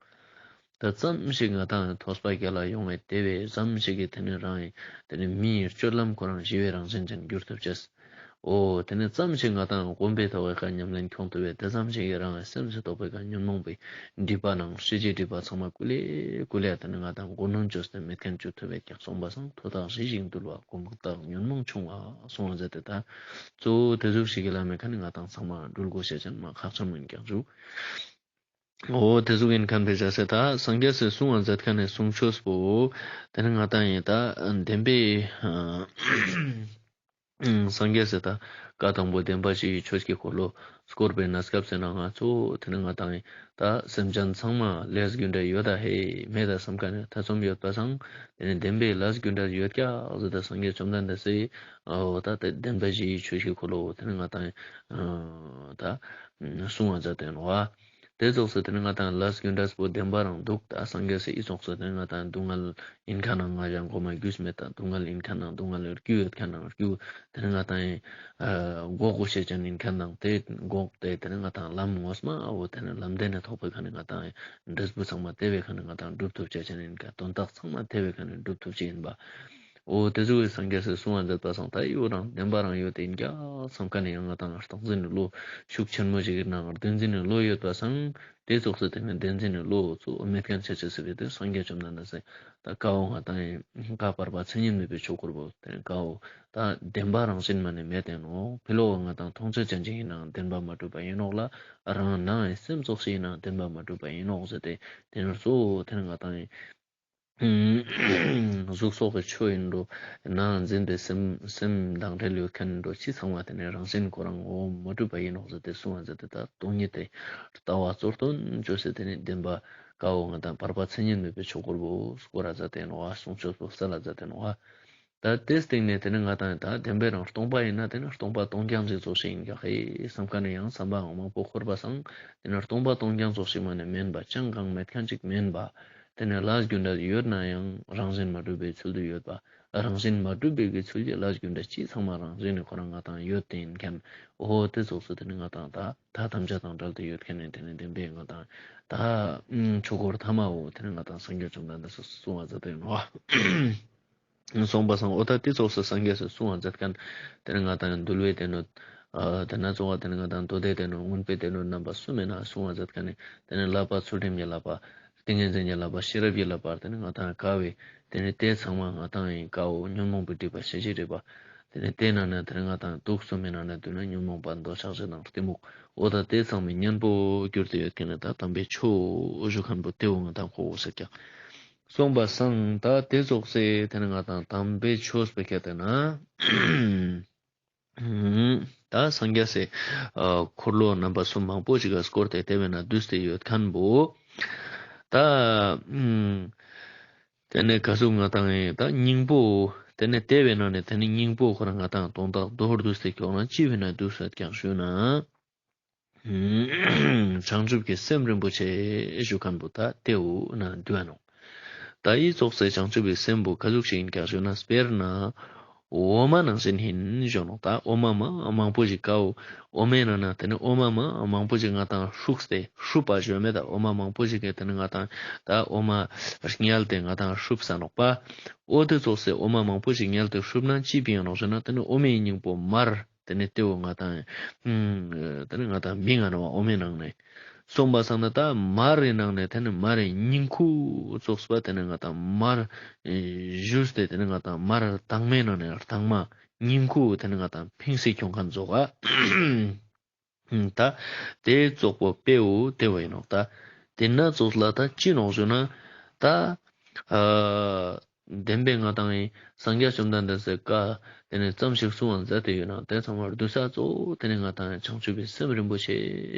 ད་ཙམ་ཞིག་ང་དང་ཐོས་པ་རྒྱལ་ལ་ཡོང་བའི་དེ་བས་ཙམ་ཞིག་གི་དེ་ནི་རང་ཡིན་དེ་ནི་མིའི་སྤྱོད་ལམ་ཁོ་རང་ཞི་བའི་རང་བཞིན་ཅན་འགྱུར་ཐུབ་ཅེས། འོ་དེ་ནི་ཙམ་ཞིག་ང་དང་གོམས་པའི་ཐོག་གི་ཀ་ཉམས་ལེན་ཁྱོང་ཐུབ་པས་དེ་ཙམ་ཞིག་གི་རང་སེམས་སུ་རྟོགས་པའི་ཀ་ཉོན་མོངས་པའི་སྒྲིབ་པ་ནང་ཤེས་བྱའི་སྒྲིབ་པ་ཚང་མ་ཀུ་ལེ་ཀུ་ལེ་དེ་ནི་ང་དང་མགོ་གནོན་བཅོས་ཏེ་མེད་ཁན་བཅོ་ཐུབ་པའི་ཀྱག་གསུངས་པ་སང་མཐོ་དག་ཞི་ཞིང་དུལ་བ་གོམས་དག་ཉོན་མོངས་ཆུང་བ་གསུངས་པ་མཛད་དེ་ད་གཙོ་བོ་དེ་ཟུག་ཞིག་གི་ལམ་མེད་ཁན་ནི་ང་དང་ཚང་མ་འགྲུལ་དགོས་ཤེས་ཅན་མ་ཁག་ཆེན་མོ་ཡིན་ཀྱག་ཞུ། འོ་དེ་ཟུག་ཡིན་ཁན་ཕེ་ཆ་སེ་ད་སངས་རྒྱས་སི་གསུང་བ་མཛད་ཁན་ནི་གསུང་ཆོས་པོ་དེ་ནི་ང་དང་ཡིན་ད་བདེན་པའི་སངས་རྒྱས་སི་ད་བཀའ་དང་པོ་བདེན་པ་བཞི་ཡི་ཆོས་ཀྱི་འཁོར་ལོ་བསྐོར་བའི་གནས་སྐབས་སེ་ན་ང་ཚོ་དེ་ནི་ང་དང་ཡིན་ད་སེམས་ཅན་ཚང་མ་ལས་རྒྱུ་འབྲས་ཡོད་ད་ཧེ་མེད་ད་བསམ་ཁན་ནི་ཐེ་ཚོམ་ཡོད་པ་སང་དེ་ནི་བདེན་པའི་ལས་རྒྱུ་འབྲས་ཡོད་ཀྱག་ཟེར་ད་སངས་རྒྱས་བཅོམ་ལྡན་འདས་སི་འོ་ད་དེ་བདེན་པ་བཞི་ཡི་ཆོས་ཀྱི་འཁོར་ལོ་དེ་ནི་ང་དང་ཡིན་ད་གསུང་བ་མཛད་དེ་ནོ་བ། དེ་ཙོགས་སེ་དེ་ནི་ང་དང་ལས་རྒྱུ་འབྲས་པོ་བདེན་པ་རང་འདུག་ད་སངས་རྒྱས་སི་ཨི་ཙོགས་སེ་དེ་ནི་ང་དང་སྡུག་བསྔལ་ཡིན་ཁན་ནང་ང་ཞང་གོ་མ་རྒྱུས་མེད་ད་སྡུག་བསྔལ་ཡིན་ཁན་ནང་སྡུག་བསྔལ་རྒྱུ་ཡོད་ཁན་ནང་རྒྱུ་དེ་ནི་ང་དང་ཡིན་འགོག་དགོས་ཤེས་ཅན་ཡིན་ཁན་ནང་དེ་འགོག་སྟེ་དེ་ནི་ང་དང་ལམ་ངོ་མ་འོ་དེ་ནི་ལམ་བདེན་ནི་ཐོག་པའི་ཁ་ནི་ང་དང་ཡིན་འབྲས་བུ་ཚང་མ་དེ་བའི་ཁ་ནི་ང་དང་སྒྲུབ་ཐུབ་ཅེས་ཅན་ཡིན་ཀ་དོན་དག་ཚང་མ་དེ་བའི་ཁ་ནི་སྒྲུབ་ཐུབ་ཅེས་ཡིན་པ། འོ་དེ་ཚོ་གི་སངས་རྒྱས་སི་གསུང་བ་མཛད་པ་སང་ད་ཡོད་རང་བདེན་པ་རང་ཡོད་དེ་ཡིན་ཀྱག་བསམ་ཁན་ནི་ཡང་ང་དང་རྟག་འཛིན་ནི་བློ་ཤུགས་ཆེན་མོ་ཞིག་གི་ནང་བདེན་འཛིན་ནི་བློ་ཡོད་པ་སང་དེ་ཙོགས་སེ་དེ་ནི་བདེན་འཛིན་ནི་བློ་ཚོ་མེད་ཁན་ཆ་ཆ་སེ་བས་དེ་སངས་རྒྱས་བཅོམ་ལྡན་འདས་སི་ད་ཀ་བོ་ང་དང་ཡིན་ཀ་བར་པ་མཚན་ཉིད་མེད་པའི་ཆོས་འཁོར་བོ་དེ་ནི་ཀ་བོ་ད་བདེན་པ་རང་བཞིན་མ་ནེ་མེད་དེ་ནོ་ཕི་ལོག་ང་དང་མཐོང་ཆོས་ཅན་ཅིག་ཡིན་ནའང་བདེན་པ་མ་གྲུབ་པ་ཡིན་ནོག་ལ་རང་ནང་སེམས་ཙོགས་ཤིག་ཡིན་ནའང་བདེན་པ་མ་གྲུབ་པ་ཡིན་ནོག་ཟེར་ཏེ་དེ་ནི་གཙོ་བོ་དེ་ནི་ང་དང་ཡིན། གཟུགས་སོགས་ཀྱི་ཆོས་ཡིན་འགྲོ། ནང་འཛིན་པའི་སེམས་སེམས་དང་འབྲེལ་ཡོད་ཁན་ཡིན་འགྲོ་ཅི་ཚང་མ་དེ་ནི་རང་བཞིན་ཁོ་རང་ངོ་བོ་མ་གྲུབ་པ་ཡིན་ནོག་ཟེར་ཏེ་གསུང་བ་མཛད་དེ་ད་སྟོང་ཉིད་དེ་ལྟ་བ་གཙོར་སྟོན་བཅོས་སེ་དེ་ནི་བདེན་པ་ཀ་བོ་ང་དང་བར་པ་མཚན་ཉིད་མེད་པའི་ཆོས་འཁོར་བོ་སྐོར་ར་མཛད་དེ་ནོ་བ་གསུང་ཆོས་པོ་སལ་ལ་མཛད་དེ་ནོ་བ། ད་དེའི་སྟེང་ནས་དེ་ནི་ང་དང་ད་བདེན་པའི་རང་སྟོང་པ་ཡིན་ན་དེ་ནི་སྟོང་པ་སྟོང་རྐྱང་ཅིག་ཙོགས་ཤིག་ཡིན་ཀྱག་ཧེ་བསམ་ཁན་ནི་ཡང་བསམ་པའང་མང་པོ་འཁོར་བ་སང་དེ་ནི་སྟོང་པ་སྟོང་རྐྱང་ཙོགས་ཤིག་མ་ནེ་མེན་པ་ཅང་གང་མེད་ཁན་ཅིག་མེན་པ། དེ་ནི་ལས་རྒྱུ་འབྲས་ཡོད་ན་ཡང་རང་བཞིན་མ་གྲུབ་པའི་ཚུལ་དུ་ཡོད་པ། རང་བཞིན་མ་གྲུབ་པའི་གི་ཚུལ་གྱི་ལས་རྒྱུ་འབྲས་ཅི་ཚང་མ་རང་བཞིན་ནི་ཁོ་རང་ང་དང་ཡོད་དེ་ཡིན་ཁན་འོ་དེ་ཙོགས་སུ་དེ་ནི་ང་དང་ད་ད་དམ་བཅའ་དང་བྲལ་ཏེ་ཡོད་ཁན་ནི་དེ་ནི་བདེན་པའི་ང་དང་ད་ཆོས་འཁོར་ཐ་མ་བོ་དེ་ནི་ང་དང་སངས་རྒྱས་བཅོམ་ལྡན་འདས་སུ་གསུང་བ་མཛད་དེ་ཡིན་ནོ། གསུངས་པ་སང་འོ་ད་དེ་ཙོགས་སུ་སངས་རྒྱས་སུ་གསུང་བ་མཛད་ཁན་དེ་ནི་ང་དང་འདུལ་བའི་སྡེ་སྣོད། ཨ་དེ་ན་གཙོ་བོ་དེ་ནི་ང་དང་མདོ་སྡེ་སྡེ་སྣོད་མངོན་པའི་སྡེ་སྣོད་རྣམ་པ་གསུམ་མེ་ན་གསུང་བ་མཛད་ཁན་ནི་དེ་ནི་བསླབ་པ་ཚུལ་ཁྲིམས་ཀྱི་བསླབ་པ། ཏིང་ངེ་འཛིན་གྱི་བསླབ་པ་ཤེས་རབ་ཀྱི་བསླབ་པ་དེ་ནི་ང་དང་ཀ་བོ་དེ་ནི་དེ་ཚང་མ་ང་དང་ཡིན་ཀ་བོ་ཉོན་མོངས་པའི་སྒྲིབ་པ་ཤེས་བྱའི་སྒྲིབ་པ། དེ་ནི་དེ་ནང་ནས་དེ་ནི་ང་དང་དུག་གསུམ་མེ་ནང་ནས་དུག་ན་ཉོན་མོངས་པ་འདོད་ཆགས་ཞེ་སྡང་གཏི་མུག་འོ་ད་དེ་ཚང་མའི་གཉེན་པོ་གྱུར་ཏེ་ཡོད་ཁན་ནི་ད་དམ་པའི་ཆོས་ཞུ་ཁན་པོ་དེ་བོ་ང་དང་གོ་དགོས་ཟེར་ཀྱག་གསུངས་པ་སང་ད་དེ་ཙོགས་སེ་དེ་ནི་ང་དང་དམ་པའི་ཆོས་པོ་ཁྱེར་ཏེ་ན། ད་སངས་རྒྱས་སི་འཁོར་ལོ་རྣམ་པ་གསུམ་མང་པོ་ཞིག་ག་བསྐོར་ཏེ་དེ་བས་ན་བསྡུས་ཏེ་ཡོད་ཁན་བོ། ད་ཨུམ། དེ་ནས་ག་ཟུག་ང་ཏང་ཡིན་ད་སྙིང་པོ། དེ་ནས་དེ་བས་ན་ནས་དེ་ནས་སྙིང་པོ་ཁོ་རང་ང་ཏང་དོན་དག་མདོར་བསྡུས་ཏེ་ཁྱོང་ན་ཅི་བས་ན་བསྡུས་ས་ཀྱང་ཞུ་ན། བྱང་ཆུབ་ཀྱི་སེམས་རིན་པོ་ཆེ་ཞུ་མཁན་པོ་ད་དེའུ་ན་འདུས་ནོག་ད་ཨི་ཙོགས་སེ་བྱང་ཆུབ་ཀྱི་སེམས་པོ་ག་ཟུག་ཞིག་ཡིན་ཀྱང་ཞུ་ན་དཔེར་ན། འོ་མ་ནང་བཞིན་ཡིན་ཞུ་ནོག་ད་འོ་མ་མ་མང་པོ་ཞིག་ཀའོ། འོ་མའི་ནང་ན་དེ་ནི་འོ་མ་མ་མང་པོ་ཞིག་ང་ཏང་ཧྲུགས་ཏེ་ཧྲུབ་པ་ཞུ་མེད་ད། འོ་མ་མང་པོ་ཞིག་གི་དེ་ནི་ང་ཏང་ད་འོ་མ་ཉལ་ཏེ་ང་ཏང་ཧྲུབ་ས་ནོག་པ། འོ་དེ་ཙོགས་སེ་འོ་མ་མང་པོ་ཞིག་ཉལ་ཏེ་ཧྲུབ་ན་ཅི་བིང་ནོག་ཞུ་ན་དེ་ནི་འོ་མའི་སྙིང་པོ་མར། དེ་ནི་དེའུ་ང་ཏང་ཨུམ། དེ་ནི་ང་ཏང་བིང་ང་ནོག་འོ་མའི་ནང་ནས། སོང་པ་སང་ན་ད་མར་རི་ནང་ནས་དེ་ནི་མར་རི་སྙིང་ཁུ་ཙོགས་པ་དེ་ནི་ང་ཏང་མར་ཞུས་ཏེ་དེ་ནི་ང་ཏང་མར་དྭངས་མའི་ནང་ནས་དྭངས་མ་སྙིང་ཁུ་དེ་ནི་ང་ཏང་ཕིང་སེ་ཁྱོང་མཁན་ཙོགས་ཨ། ད་དེ་ཙོགས་པོ་དཔེའུ་དེ་བས་ནོག་ད་དེ་ན་ཙོགས་ལ་ད་ཅི་ནོག་ཞུ་ན་ད། ཨ། བདེན་པའི་ང་ཏང་ཡིན་སངས་རྒྱས་བཅོམ་ལྡན་འདས་སི་བཀའ་དེ་ནས་ཙམ་ཞིག་གསུང་བ་མཛད་དེ་ཡོད་ན་དེ་ཚང་མ་བསྡུས་ས་གཙོ་བོ་དེ་ནས་ང་ཏང་བྱང་ཆུབ་པའི་སེམས་རིན་པོ་ཆེ་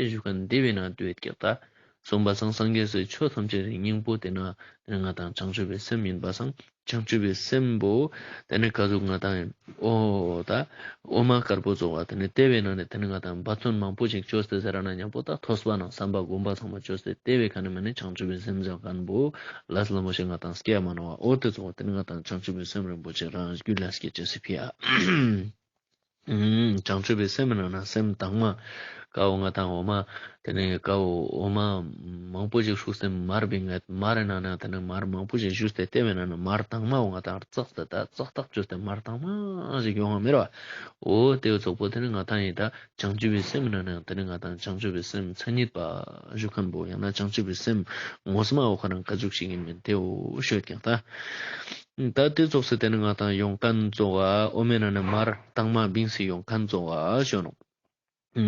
ཞུ་མཁན་དེ་བས་ན་འདུས་ཀྱག་ད། སོང་པ་སང་སངས་རྒྱས་སི་ཆོས་ཐམས་ཅད་སྙིང་པོ་དེ་ན་དེ་ནས་ང་ཏང་བྱང་ཆུབ་པའི་སེམས་ཡིན་པ་སང་བྱང་ཆུབ་པའི་སེམས་པོ་དེ་ནས་ག་ཟུག་ང་ཏང་ཡིན། འོ་ད། འོ་མ་དཀར་པོ་ཙོགས་པ་དེ་ནས་དེ་བས་ན་ནས་དེ་ནས་ང་ཏང་འབད་བརྩོན་མང་པོ་ཞིག་བཅོས་ཏེ་ཟེར་ན་མཉམ་པོ་ད་ཐོས་པ་ནང་བསམ་པ་སྒོམ་པ་ཚང་མ་བཅོས་ཏེ་དེ་བས་ཁ་ནས་མ་ནས་བྱང་ཆུབ་པའི་སེམས་ཟེར་མཁན་པོ་ལས་སླ་མོ་ཞིག་ང་ཏང་སྐྱེ་མ་ནོག་བ། འོ་དེ་ཙོགས་པ་དེ་ནས་ང་ཏང་བྱང་ཆུབ་པའི་སེམས་རིན་པོ་ཆེ་རང་རྒྱུད་ལ་སྐྱེ་ཅེས་སི་ཕི་ཡ། ཨུམ། བྱང་ཆུབ་པའི་སེམས་ནང་ན་སེམས་དྭངས་མ། ཀའོ་ང་ཏང་འོ་མ། དེ་ནས་ཀའོ་འོ་མ་མང་པོ་ཞིག་ཧྲུགས་ཏེ་མར་བིང་ངེད་མར་ནང་ན་དེ་ནས་མར་མང་པོ་ཞིག་ཞུས་ཏེ་དེ་བས་ན་ནས་མར་དྭངས་མ་འོ་ང་ཏང་ཙག་ཏེ་ད་ཙག་ཏག་བཅོས་ཏེ་མར་དྭངས་མ་ཞིག་ཡོང་བ་མེད་ར། འོ་དེ་ཙོགས་པོ་དེ་ནས་ང་ཏང་ཡིན་ད་བྱང་ཆུབ་པའི་སེམས་ནང་ན་དེ་ནས་ང་ཏང་བྱང་ཆུབ་པའི་སེམས་མཚན་ཉིད་པ་ཞུ་མཁན་པོ་ཡང་ན་བྱང་ཆུབ་པའི་སེམས་ངོ་མ་འོ་ཁོ་རང་ག་ཟུག་ཞིག་ཡིན་མིན་དེའུ་ཤོད་ཀྱང་ད། ད་དེ་ཙོགས་སེ་དེ་ནི་ང་ཏང་ཡོང་མཁན་ཙོགས་འོ་མའི་ནང་ན་མར་དྭངས་མ་བིང་སེ་ཡོང་མཁན་ཙོགས་ཞུ་ནོག་ད་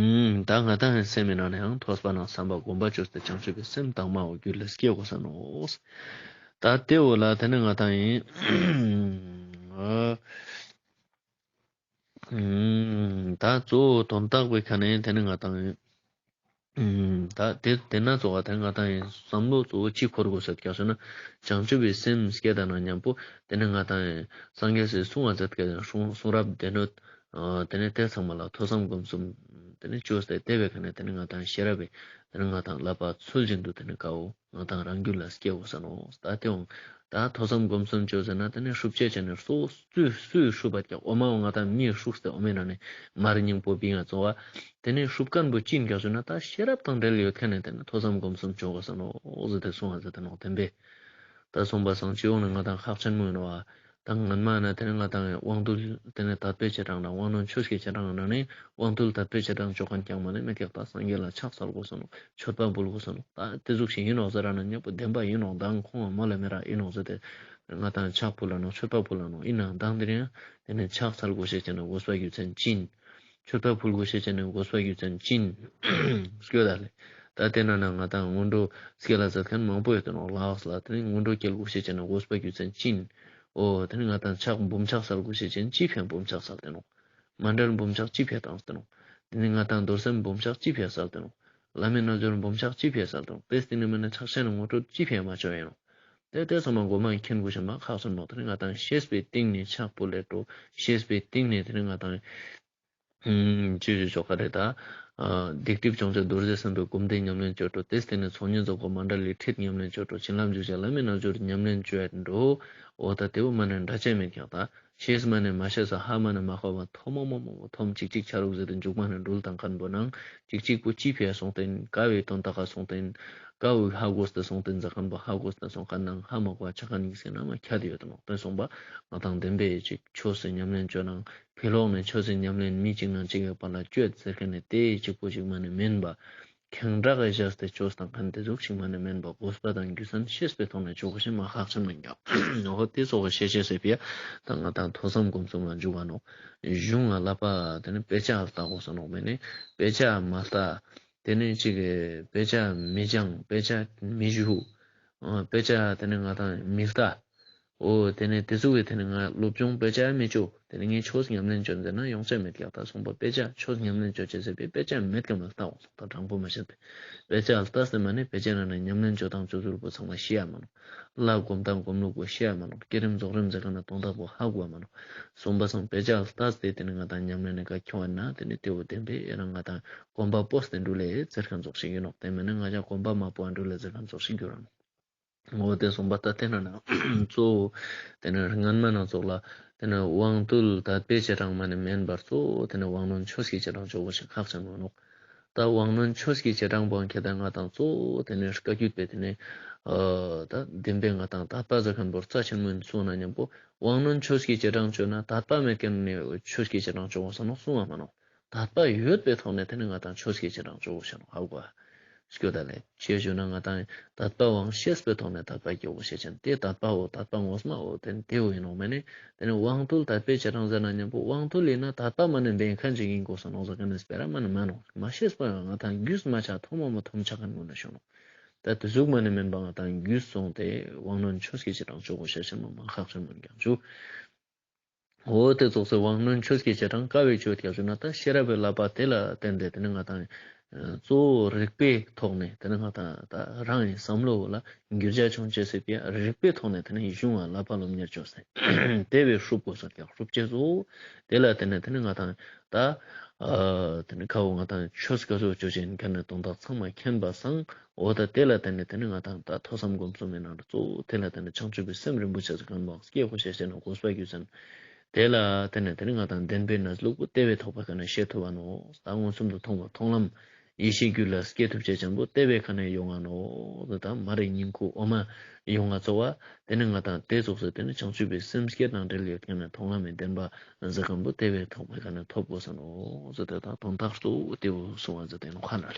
ང་ཏང་སེམས་མི་ནང་ན་ཡང་ཐོས་པ་ནང་བསམ་པ་སྒོམ་པ་བཅོས་ཏེ་བྱང་ཆུབ་པའི་སེམས་དྭངས་མ་འོ་རྒྱུད་ལ་སྐྱེ་དགོས་ས་ནོག་ད་དེ་འོ་ལ་དེ་ནི་ང་ཏང་ཡིན། ད་གཙོ་བོ་དོན་དག་པའི་ཁ་ནས་དེ་ནི་ང་ཏང་ཡིན། ད་དེ་དེ་ན་ཙོགས་པ་དེ་ང་ཏང་ཡིན་བསམ་བློ་གཙོ་བོ་ཅི་འཁོར་དགོས་ཟེར་ཀྱང་ཟེར་ན་བྱང་ཆུབ་པའི་སེམས་སྐྱེ་ད་ན་མཉམ་པོ་དེ་ནི་ང་ཏང་ཡིན་སངས་རྒྱས་སི་གསུང་བ་མཛད་ཀྱང་གསུང་གསུང་རབ་སྡེ་སྣོད། དེ་ནས་དེ་ཚང་མ་ལ་ཐོས་བསམ་སྒོམ་གསུམ་དེ་ནས་བཅོས་ཏེ་དེ་བས་ཁ་ནས་དེ་ནི་ང་ཏང་ཤེས་རབ་པའི་དེ་ནི་ང་ཏང་བསླབ་པ་ཚུལ་བཞིན་དུ་དེ་ནི་ཀའོ། ང་ཏང་རང་རྒྱུད་ལ་སྐྱེ་དགོས་ས་ནོག་ད་དེ་འོང་། ད་ཐོས་བསམ་སྒོམ་གསུམ་བཅོས་ཟེར་ན་དེ་ནི་སྲུབ་ཆ་ཆ་ནས་སུ་སུས་སུས་སྲུབ་པ་ཀྱང་འོ་མ་འོ་ང་ཏང་མིས་སྲུགས་ཏེ་འོ་མའི་ནང་ནས་མར་སྙིང་པོ་བིང་ང་ཙོགས་པ། དེ་ནས་སྲུབ་མཁན་པོ་ཅི་ཡིན་ཀྱང་ཟེར་ན་ད་ཤེས་རབ་དང་འབྲེལ་ཡོད་མཁན་ནས་དེ་ནི་ཐོས་བསམ་སྒོམ་གསུམ་བཅོ་དགོས་ས་ནོག་ཟེར་ཏེ་གསུང་བ་མཛད་དེ་ནོག་བདེན་པས། ད་སོང་པ་སང་སྤྱི་ཡོངས་ནས་ང་ཏང་ཁག་ཆེན་མོ་ཡིན་ནོག་པ། ད་སྔན་མ་ན་དེ་ནི་ང་ཏང་དབང་རྟུལ་དེ་ནི་དད་པའི་བྱེ་བྲག་ན་དབང་རྣོན་ཆོས་ཀྱི་བྱེ་བྲག་ན་ནི་དབང་རྟུལ་དད་པའི་བྱེ་བྲག་ཅོ་མཁན་རྐྱང་མ་ནི་མེད་ཀྱག་ད་སངས་རྒྱས་ལ་ཕྱག་འཚལ་དགོས་ས་ནོག་མཆོད་པ་འབུལ་དགོས་ས་ནོག་ད་དེ་ཟུག་ཞིག་ཡིན་ནོག་ཟེར་ར་ན་མཉམ་པོ་བདེན་པ་ཡིན་ནོག་མདང་ཁོང་མ་ལ་མེད་ར་ཡིན་ནོག་ཟེར་ཏེ་ང་ཏང་ཕྱག་ཕུལ་ལ་ནོག་མཆོད་པ་ཕུལ་ལ་ནོག་ཡིན་ནའང་མདང་དེ་རིང་དེ་ནི་ཕྱག་འཚལ་དགོས་ཤེས་ཅན་ན་དགོས་པ་རྒྱུ་མཚན་ཅི་ཡིན། མཆོད་པ་ཕུལ་དགོས་ཤེས་ཅན་ན་དགོས་པ་རྒྱུ་མཚན་ཅི་ཡིན། སྐྱོ་ད་ལེ། ད་དེ་ན་ན་ང་ཏང་སྔོན་འགྲོ་སྐྱེལ་ལ་མཛད་མཁན་མང་པོ་ཡོད་དེ་ནོག་ལགས་ལ་དེ་ནི་སྔོན་འགྲོ་སྐྱེལ་དགོས་ཤེས་ཅན་ན་དགོས་པ་རྒྱུ་མཚན་ཅི་ཡིན། འོ་དེ་ནི་ང་ཏང་ཕྱག་འབུམ་ཕྱག་འཚལ་དགོས་ཤེས་ཅན་ཅི་ཕན་འབུམ་ཕྱག་འཚལ་ཏེ་ནོག་མཎྜལ་འབུམ་ཕྱག་ཅི་ཕན་བཏང་སྟེ་ནོག་དེ་ནི་ང་ཏང་རྡོར་སེམས་འབུམ་ཕྱག་ཅི་ཕན་སལ་ཏེ་ནོག་བླ་མའི་རྣལ་འབྱོར་འབུམ་ཕྱག་ཅི་ཕན་སལ་ཏེ་ནོག་དེ་སྟེང་ནས་མ་ནི་ཕྱག་ཆེན་ངོ་སྤྲོད་ཅི་ཕན་མ་ཆོག་ཡིན་ནོག་དེ་དེ་ཚང་མ་མགོ་མ་མཁྱེན་དགོས་ཤེས་མ་ཁག་ཆེན་མོ་དེ་ནི་ང་ཏང་ཤེས་པའི་སྟེང་ནས་ཕྱག་ཕུལ་ལེ་འགྲོ། ཤེས་པའི་སྟེང་ནས་དེ་ནི་ང་ཏང་ཅི་ཞུ་ཆོག་ག་རེད་ད། སྡིག་སྒྲིབ་སྦྱོང་བྱེད་རྡོ་རྗེ་སེམས་དཔའི་སྒོམ་བཟླས་ཉམས་ལེན་བཅོ་འགྲོ། དེ་སྟེང་ནས་ཚོགས་གཉིས་རྫོགས་པ་མཎྜལ་ལས་ཁྲིད་ཉམས་ལེན་བཅོ་འགྲོ། བྱིན་རླབས་འཇུག་བྱེད་བླ་མའི་རྣལ་འབྱོར་ཉམས་ལེན་བཅོ་འགྲོ། འོ་ད་དེ་བོ་མ་ནི་འདྲ་ཆ་མེད་ཀྱང་ད། ཤེས་མ་ནི་མ་ཤེས་ས་ཧ་མ་ནི་མ་གོ་བ་མཐོ་མོ་མོ་མོ་མོ་མཐོམ་ཅིག་ཅིག་ཆ་རུག་ཟེར་ཏེ་མཇུག་མ་ནི་འགྲུལ་བཏང་མཁན་པོ་ནང་ཅིག་ཅིག་པོ་ཅི་ཕི་ཡ་སོང་སྟེ་ཀ་བའི་དོན་དག་ག་སོང་སྟེ་ཀ་བོ་ཧ་གོ་སྟེ་སོང་སྟེ་ཟེར་མཁན་པོ་ཧ་གོ་སྟེ་སོང་མཁན་ནང་ཧ་མ་གོ་བ་ཆ་མཁན་ཡིན་ཟེར་ན་མ་ཁྱད་ཡོད་དེ་ནོག་དེ་སོང་པ་ང་ཏང་བདེན་པའི་ཅིག་ཆོས་སི་ཉམས་ལེན་བཅོ་ནང་ཕི་ལོག་ནས་ཆོས་སི་ཉམས་ལེན་མི་གཅིག་ནང་གཅིག་གི་བར་ལ་བཅོས་ཟེར་མཁན་ནི་དེ་གཅིག་པོ་ཞིག་མ་ནི་མིན་པ། ཁེངས་དྲེགས་བཞག་སྟེ་བཅོས་བཏང་མཁན་དེ་ཟུག་ཞིག་མ་ནི་མིན་པ་དགོས་པ་དང་རྒྱུ་མཚན་ཤེས་པའི་ཐོག་ནས་བཅོ་དགོས་ཤེས་མ་ཁག་ཆེན་མིན་ཀྱང་། འོ་དེ་སོགས་ཀྱི་ཤེས་བྱའི་ཟེར་བ་ཡ་ད་ང་ཏང་ཐོས་བསམ་སྒོམ་གསུམ་ལ་འཇུག་ག་ནོག་གཞུང་ལ་བསླབ་པ་དེ་ནི་དཔེ་ཆ་ལ་བལྟ་དགོས་ས་ནོག་མེད་ནི་དཔེ་ཆ་མ་བལྟ། དེ་ནི་གཅིག་གི་དཔེ་ཆ་མི་སྦྱང་དཔེ་ཆ་མི་ཞུ། དཔེ་ཆ་དེ་ནི་ང་ཏང་མི་བལྟ། འོ་དེ་ནས་དེ་ཟུག་གི་དེ་ནས་ང་སློབ་སྦྱོང་དཔེ་ཆ་མི་ཅོ། དེ་ནས་ངས་ཆོས་ཉམས་ལེན་ཅོ་ཟེར་ན་ཡོང་ཆ་མེད་ཀྱག། ད་སོང་པ་དཔེ་ཆ་ཆོས་ཉམས་ལེན་ཅོ་ཅེས་ཟེར་བའི་དཔེ་ཆ་མེད་ཀྱག་མ་ལྟ་འོང་སོང་། ད་དྲང་པོ་མ་བཤད་པའི་དཔེ་ཆ་ལྟ་སྟེ་མ་ནས་དཔེ་ཆ་ནང་ནས་ཉམས་ལེན་ཅོ་སྟངས་ཅོ་ཚུལ་པོ་ཚང་མ་ཤེས་ཡ་མ་ནོག། ལ་སྒོམ་སྟངས་སྒོམ་ལུགས་པོ་ཤེས་ཡ་མ་ནོག། བསྐྱེད་རིམ་རྫོགས་རིམ་ཟེར་ག་ན་དོན་དག་པོ་ཧ་གོ་ཡ་མ་ནོག། སོང་པ་སང་དཔེ་ཆ་ལྟ་སྟེ་དེ་ནས་ང་དང་ཉམས་ལེན་ནི་ཀ་ཁྱོང་བ་ན་དེ་ནས་དེ་བོ་བདེན་པའི་ཨེ་རང་ང་དང་གོམ་པ་སྤོས་ཏེ་འགྲུལ་ལེ་ཟེར་མཁན་ཙོགས་ཤིག་ཡིན་ནོག། དེ་མིན་ན་ང་ཅག་གོམ་པ་མ་སྤོ་བ་འགྲུལ་ལེ་ཟེར་མཁན་ཙོགས་ཤིག་གྱུར་ར་ནོག། འོ་དེ་སོང་པ་ད་དེ་ན་ན་གཙོ་བོ་དེ་ནས་སྔན་མ་ན་ཙོགས་ལ་དེ་ནས་དབང་རྟུལ་དད་པའི་བྱེ་བྲག་མ་ནས་མེན་པར་གཙོ་བོ་དེ་ནས་དབང་རྣོན་ཆོས་ཀྱི་བྱེ་བྲག་ཅོ་བོ་ཞིག་ཁག་ཆེན་མོ་ནོག། ད་དབང་རྣོན་ཆོས་ཀྱི་བྱེ་བྲག་པོ་ཁྱེད་དང་ང་དང་གཙོ་བོ་དེ་ནས་བཀའ་བརྒྱུད་པའི་དེ་ནས་ཨ་ད་བདེན་པའི་ང་དང་དད་པ་ཟེར་མཁན་པོ་རྩ་ཆེན་མོ་ཡིན་གསུངས་ན་མཉམ་པོ་དབང་རྣོན་ཆོས་ཀྱི་བྱེ་བྲག་ཅོ་ན་དད་པ་མེད་མཁན་ནི་ཆོས་ཀྱི་བྱེ་བྲག་ཅོ་བོ་ས་ནོག་གསུང་བ་མ་ནོག། དད་པ་ཡོད་པའི་ཐོག་ནས་དེ་ནས་ང་དང་ཆོས་ཀྱི་བྱེ་བྲག་ཅོ་བོ་ཞིག་ནོག་ཧ་གོ་ཨ། སྐྱོ་ད་ལེ། ཅེས་ཞུ་ན་ང་དང་དད་པའང་ཤེས་པའི་ཐོག་ནས་དད་པ་སྐྱེ་བོ་ཞེས་ཅན་དེ་དད་པའོ། དད་པ་ངོ་མའོ་དེ་དེ་བོ་ཡིན་ནོག་མེ་ནི། དེ་ནས་དབང་རྟུལ་དད་པའི་བྱེ་བྲག་ཟེར་ན་མཉམ་པོ་དབང་རྟུལ་ཡིན་ན་དད་པ་མ་ནས་འབེན་མཁན་ཅིག་ཡིན་དགོས་ས་ནོག་ཟེར་མཁན་ནི་སྤེ་ར་མ་ནི་མ་ནོག། མ་ཤེས་པ་ཡང་ང་དང་རྒྱུས་མ་ཆ་ཐོག་མ་མ་ཐོམ་ཆ་མཁན་ངོ་ན་ཤོ་ནོག། ད་དེ་ཟུག་མ་ནི་མེན་པ་ང་དང་རྒྱུས་སོང་སྟེ་དབང་རྣོན་ཆོས་ཀྱི་བྱེ་བྲག་ཅོ་བོ་ཞེས་ཅན་མ་མ་ཁག་ཆེན་མོ་ཀྱང་ཅུ། འོ་དེ་ཙོགས་སེ་དབང་རྣོན་ཆོས་ཀྱི་བྱེ་བྲག་ཀ་བའི་ཆོས་ཀྱང་ཞུ་ན་ད་ཤེས་རབ་པའི་བསླབ་པ་དེ་ལ་བརྟེན་ཏེ་དེ་ནི་ང་དང་གཙོ་བོ་རིག་པའི་ཐོག་ནས་དེ་ནི་ང་དང་ད་རང་གི་བསམ་བློ་ལ་འགྱུར་བ་བྱུང་ཅེས་སི་ཕི་ཡ་རིག་པའི་ཐོག་ནས་དེ་ནི་གཞུང་ང་བསླབ་པ་སློབ་གཉེར་ཅོས་སེ་དེ་བས་སྲུབ་དགོས་ས་ཀྱང་སྲུབ་ཅེས་སོ། དེ་ལ་བརྟེན་ནས་དེ་ནི་ང་དང་ད་དེ་ནི་ཁ་བོ་ང་དང་ཆོས་ཀ་ཟུག་ཅོ་ཅེས་ཡིན་མཁན་ནི་དོན་དག་ཚང་མ་མཁྱེན་པ་སང་། འོ་ད་དེ་ལ་བརྟེན་ནས་དེ་ནི་ང་དང་ད་ཐོས་བསམ་སྒོམ་གསུམ་མི་ནང་དུ་གཙོ་བོ་དེ་ལ་བརྟེན་ནས་བྱང་ཆུབ་པའི་སེམས་རིན་པོ་ཆེ་ཟེར་མཁན་པོ་སྐྱེ་དགོས་ཤེས་ཤེས་ན་དགོས་པ་རྒྱུ་ཟེར་ན། དེ་ལ་བརྟེན་ནས་དེ་ནི་ང་དང་བདེན་པའི་གནས་ལུགས་པོ་དེ་བས་ཐོག་པ་ཁ་ནས་ཤེས་ཐུབ་བ་ནོག། ད་མངོན་སུམ་དུ་མཐོང་བ་མཐོང་ལམ་ཡེ་ཤེས་རྒྱུད་ལ་སྐྱེ་ཐུབ་ཅེས་ཅན་པོ་དེ་བས་ཁ་ནས་ཡོང་ང་ནོག། དེ་ད་མ་རིག་ཉིང་ཁུ་འོ་མ་ཡོང་ང་གཙོ་བ་དེ་ནི་ང་དང་དེ་ཙོགས་སུ་དེ་ནི་བྱང་ཆུབ་པའི་སེམས་བསྐྱེད་དང་འབྲེལ་ཡོད་མཁན་ནི་མཐོང་ལམ་མི་བདེན་པ་ཟེར་མཁན་པོ་དེ་བས་ཐོག་པ་ཁ་ནས་ཐོབ་དགོས་ས་ནོག་ཟེར་ཏེ་ད་དོན་དག་གཙོ་བོ་དེ་བོ་གསུང་བ་ཟེར་ཏེ་ནོག་ཁ་ན་ལེ།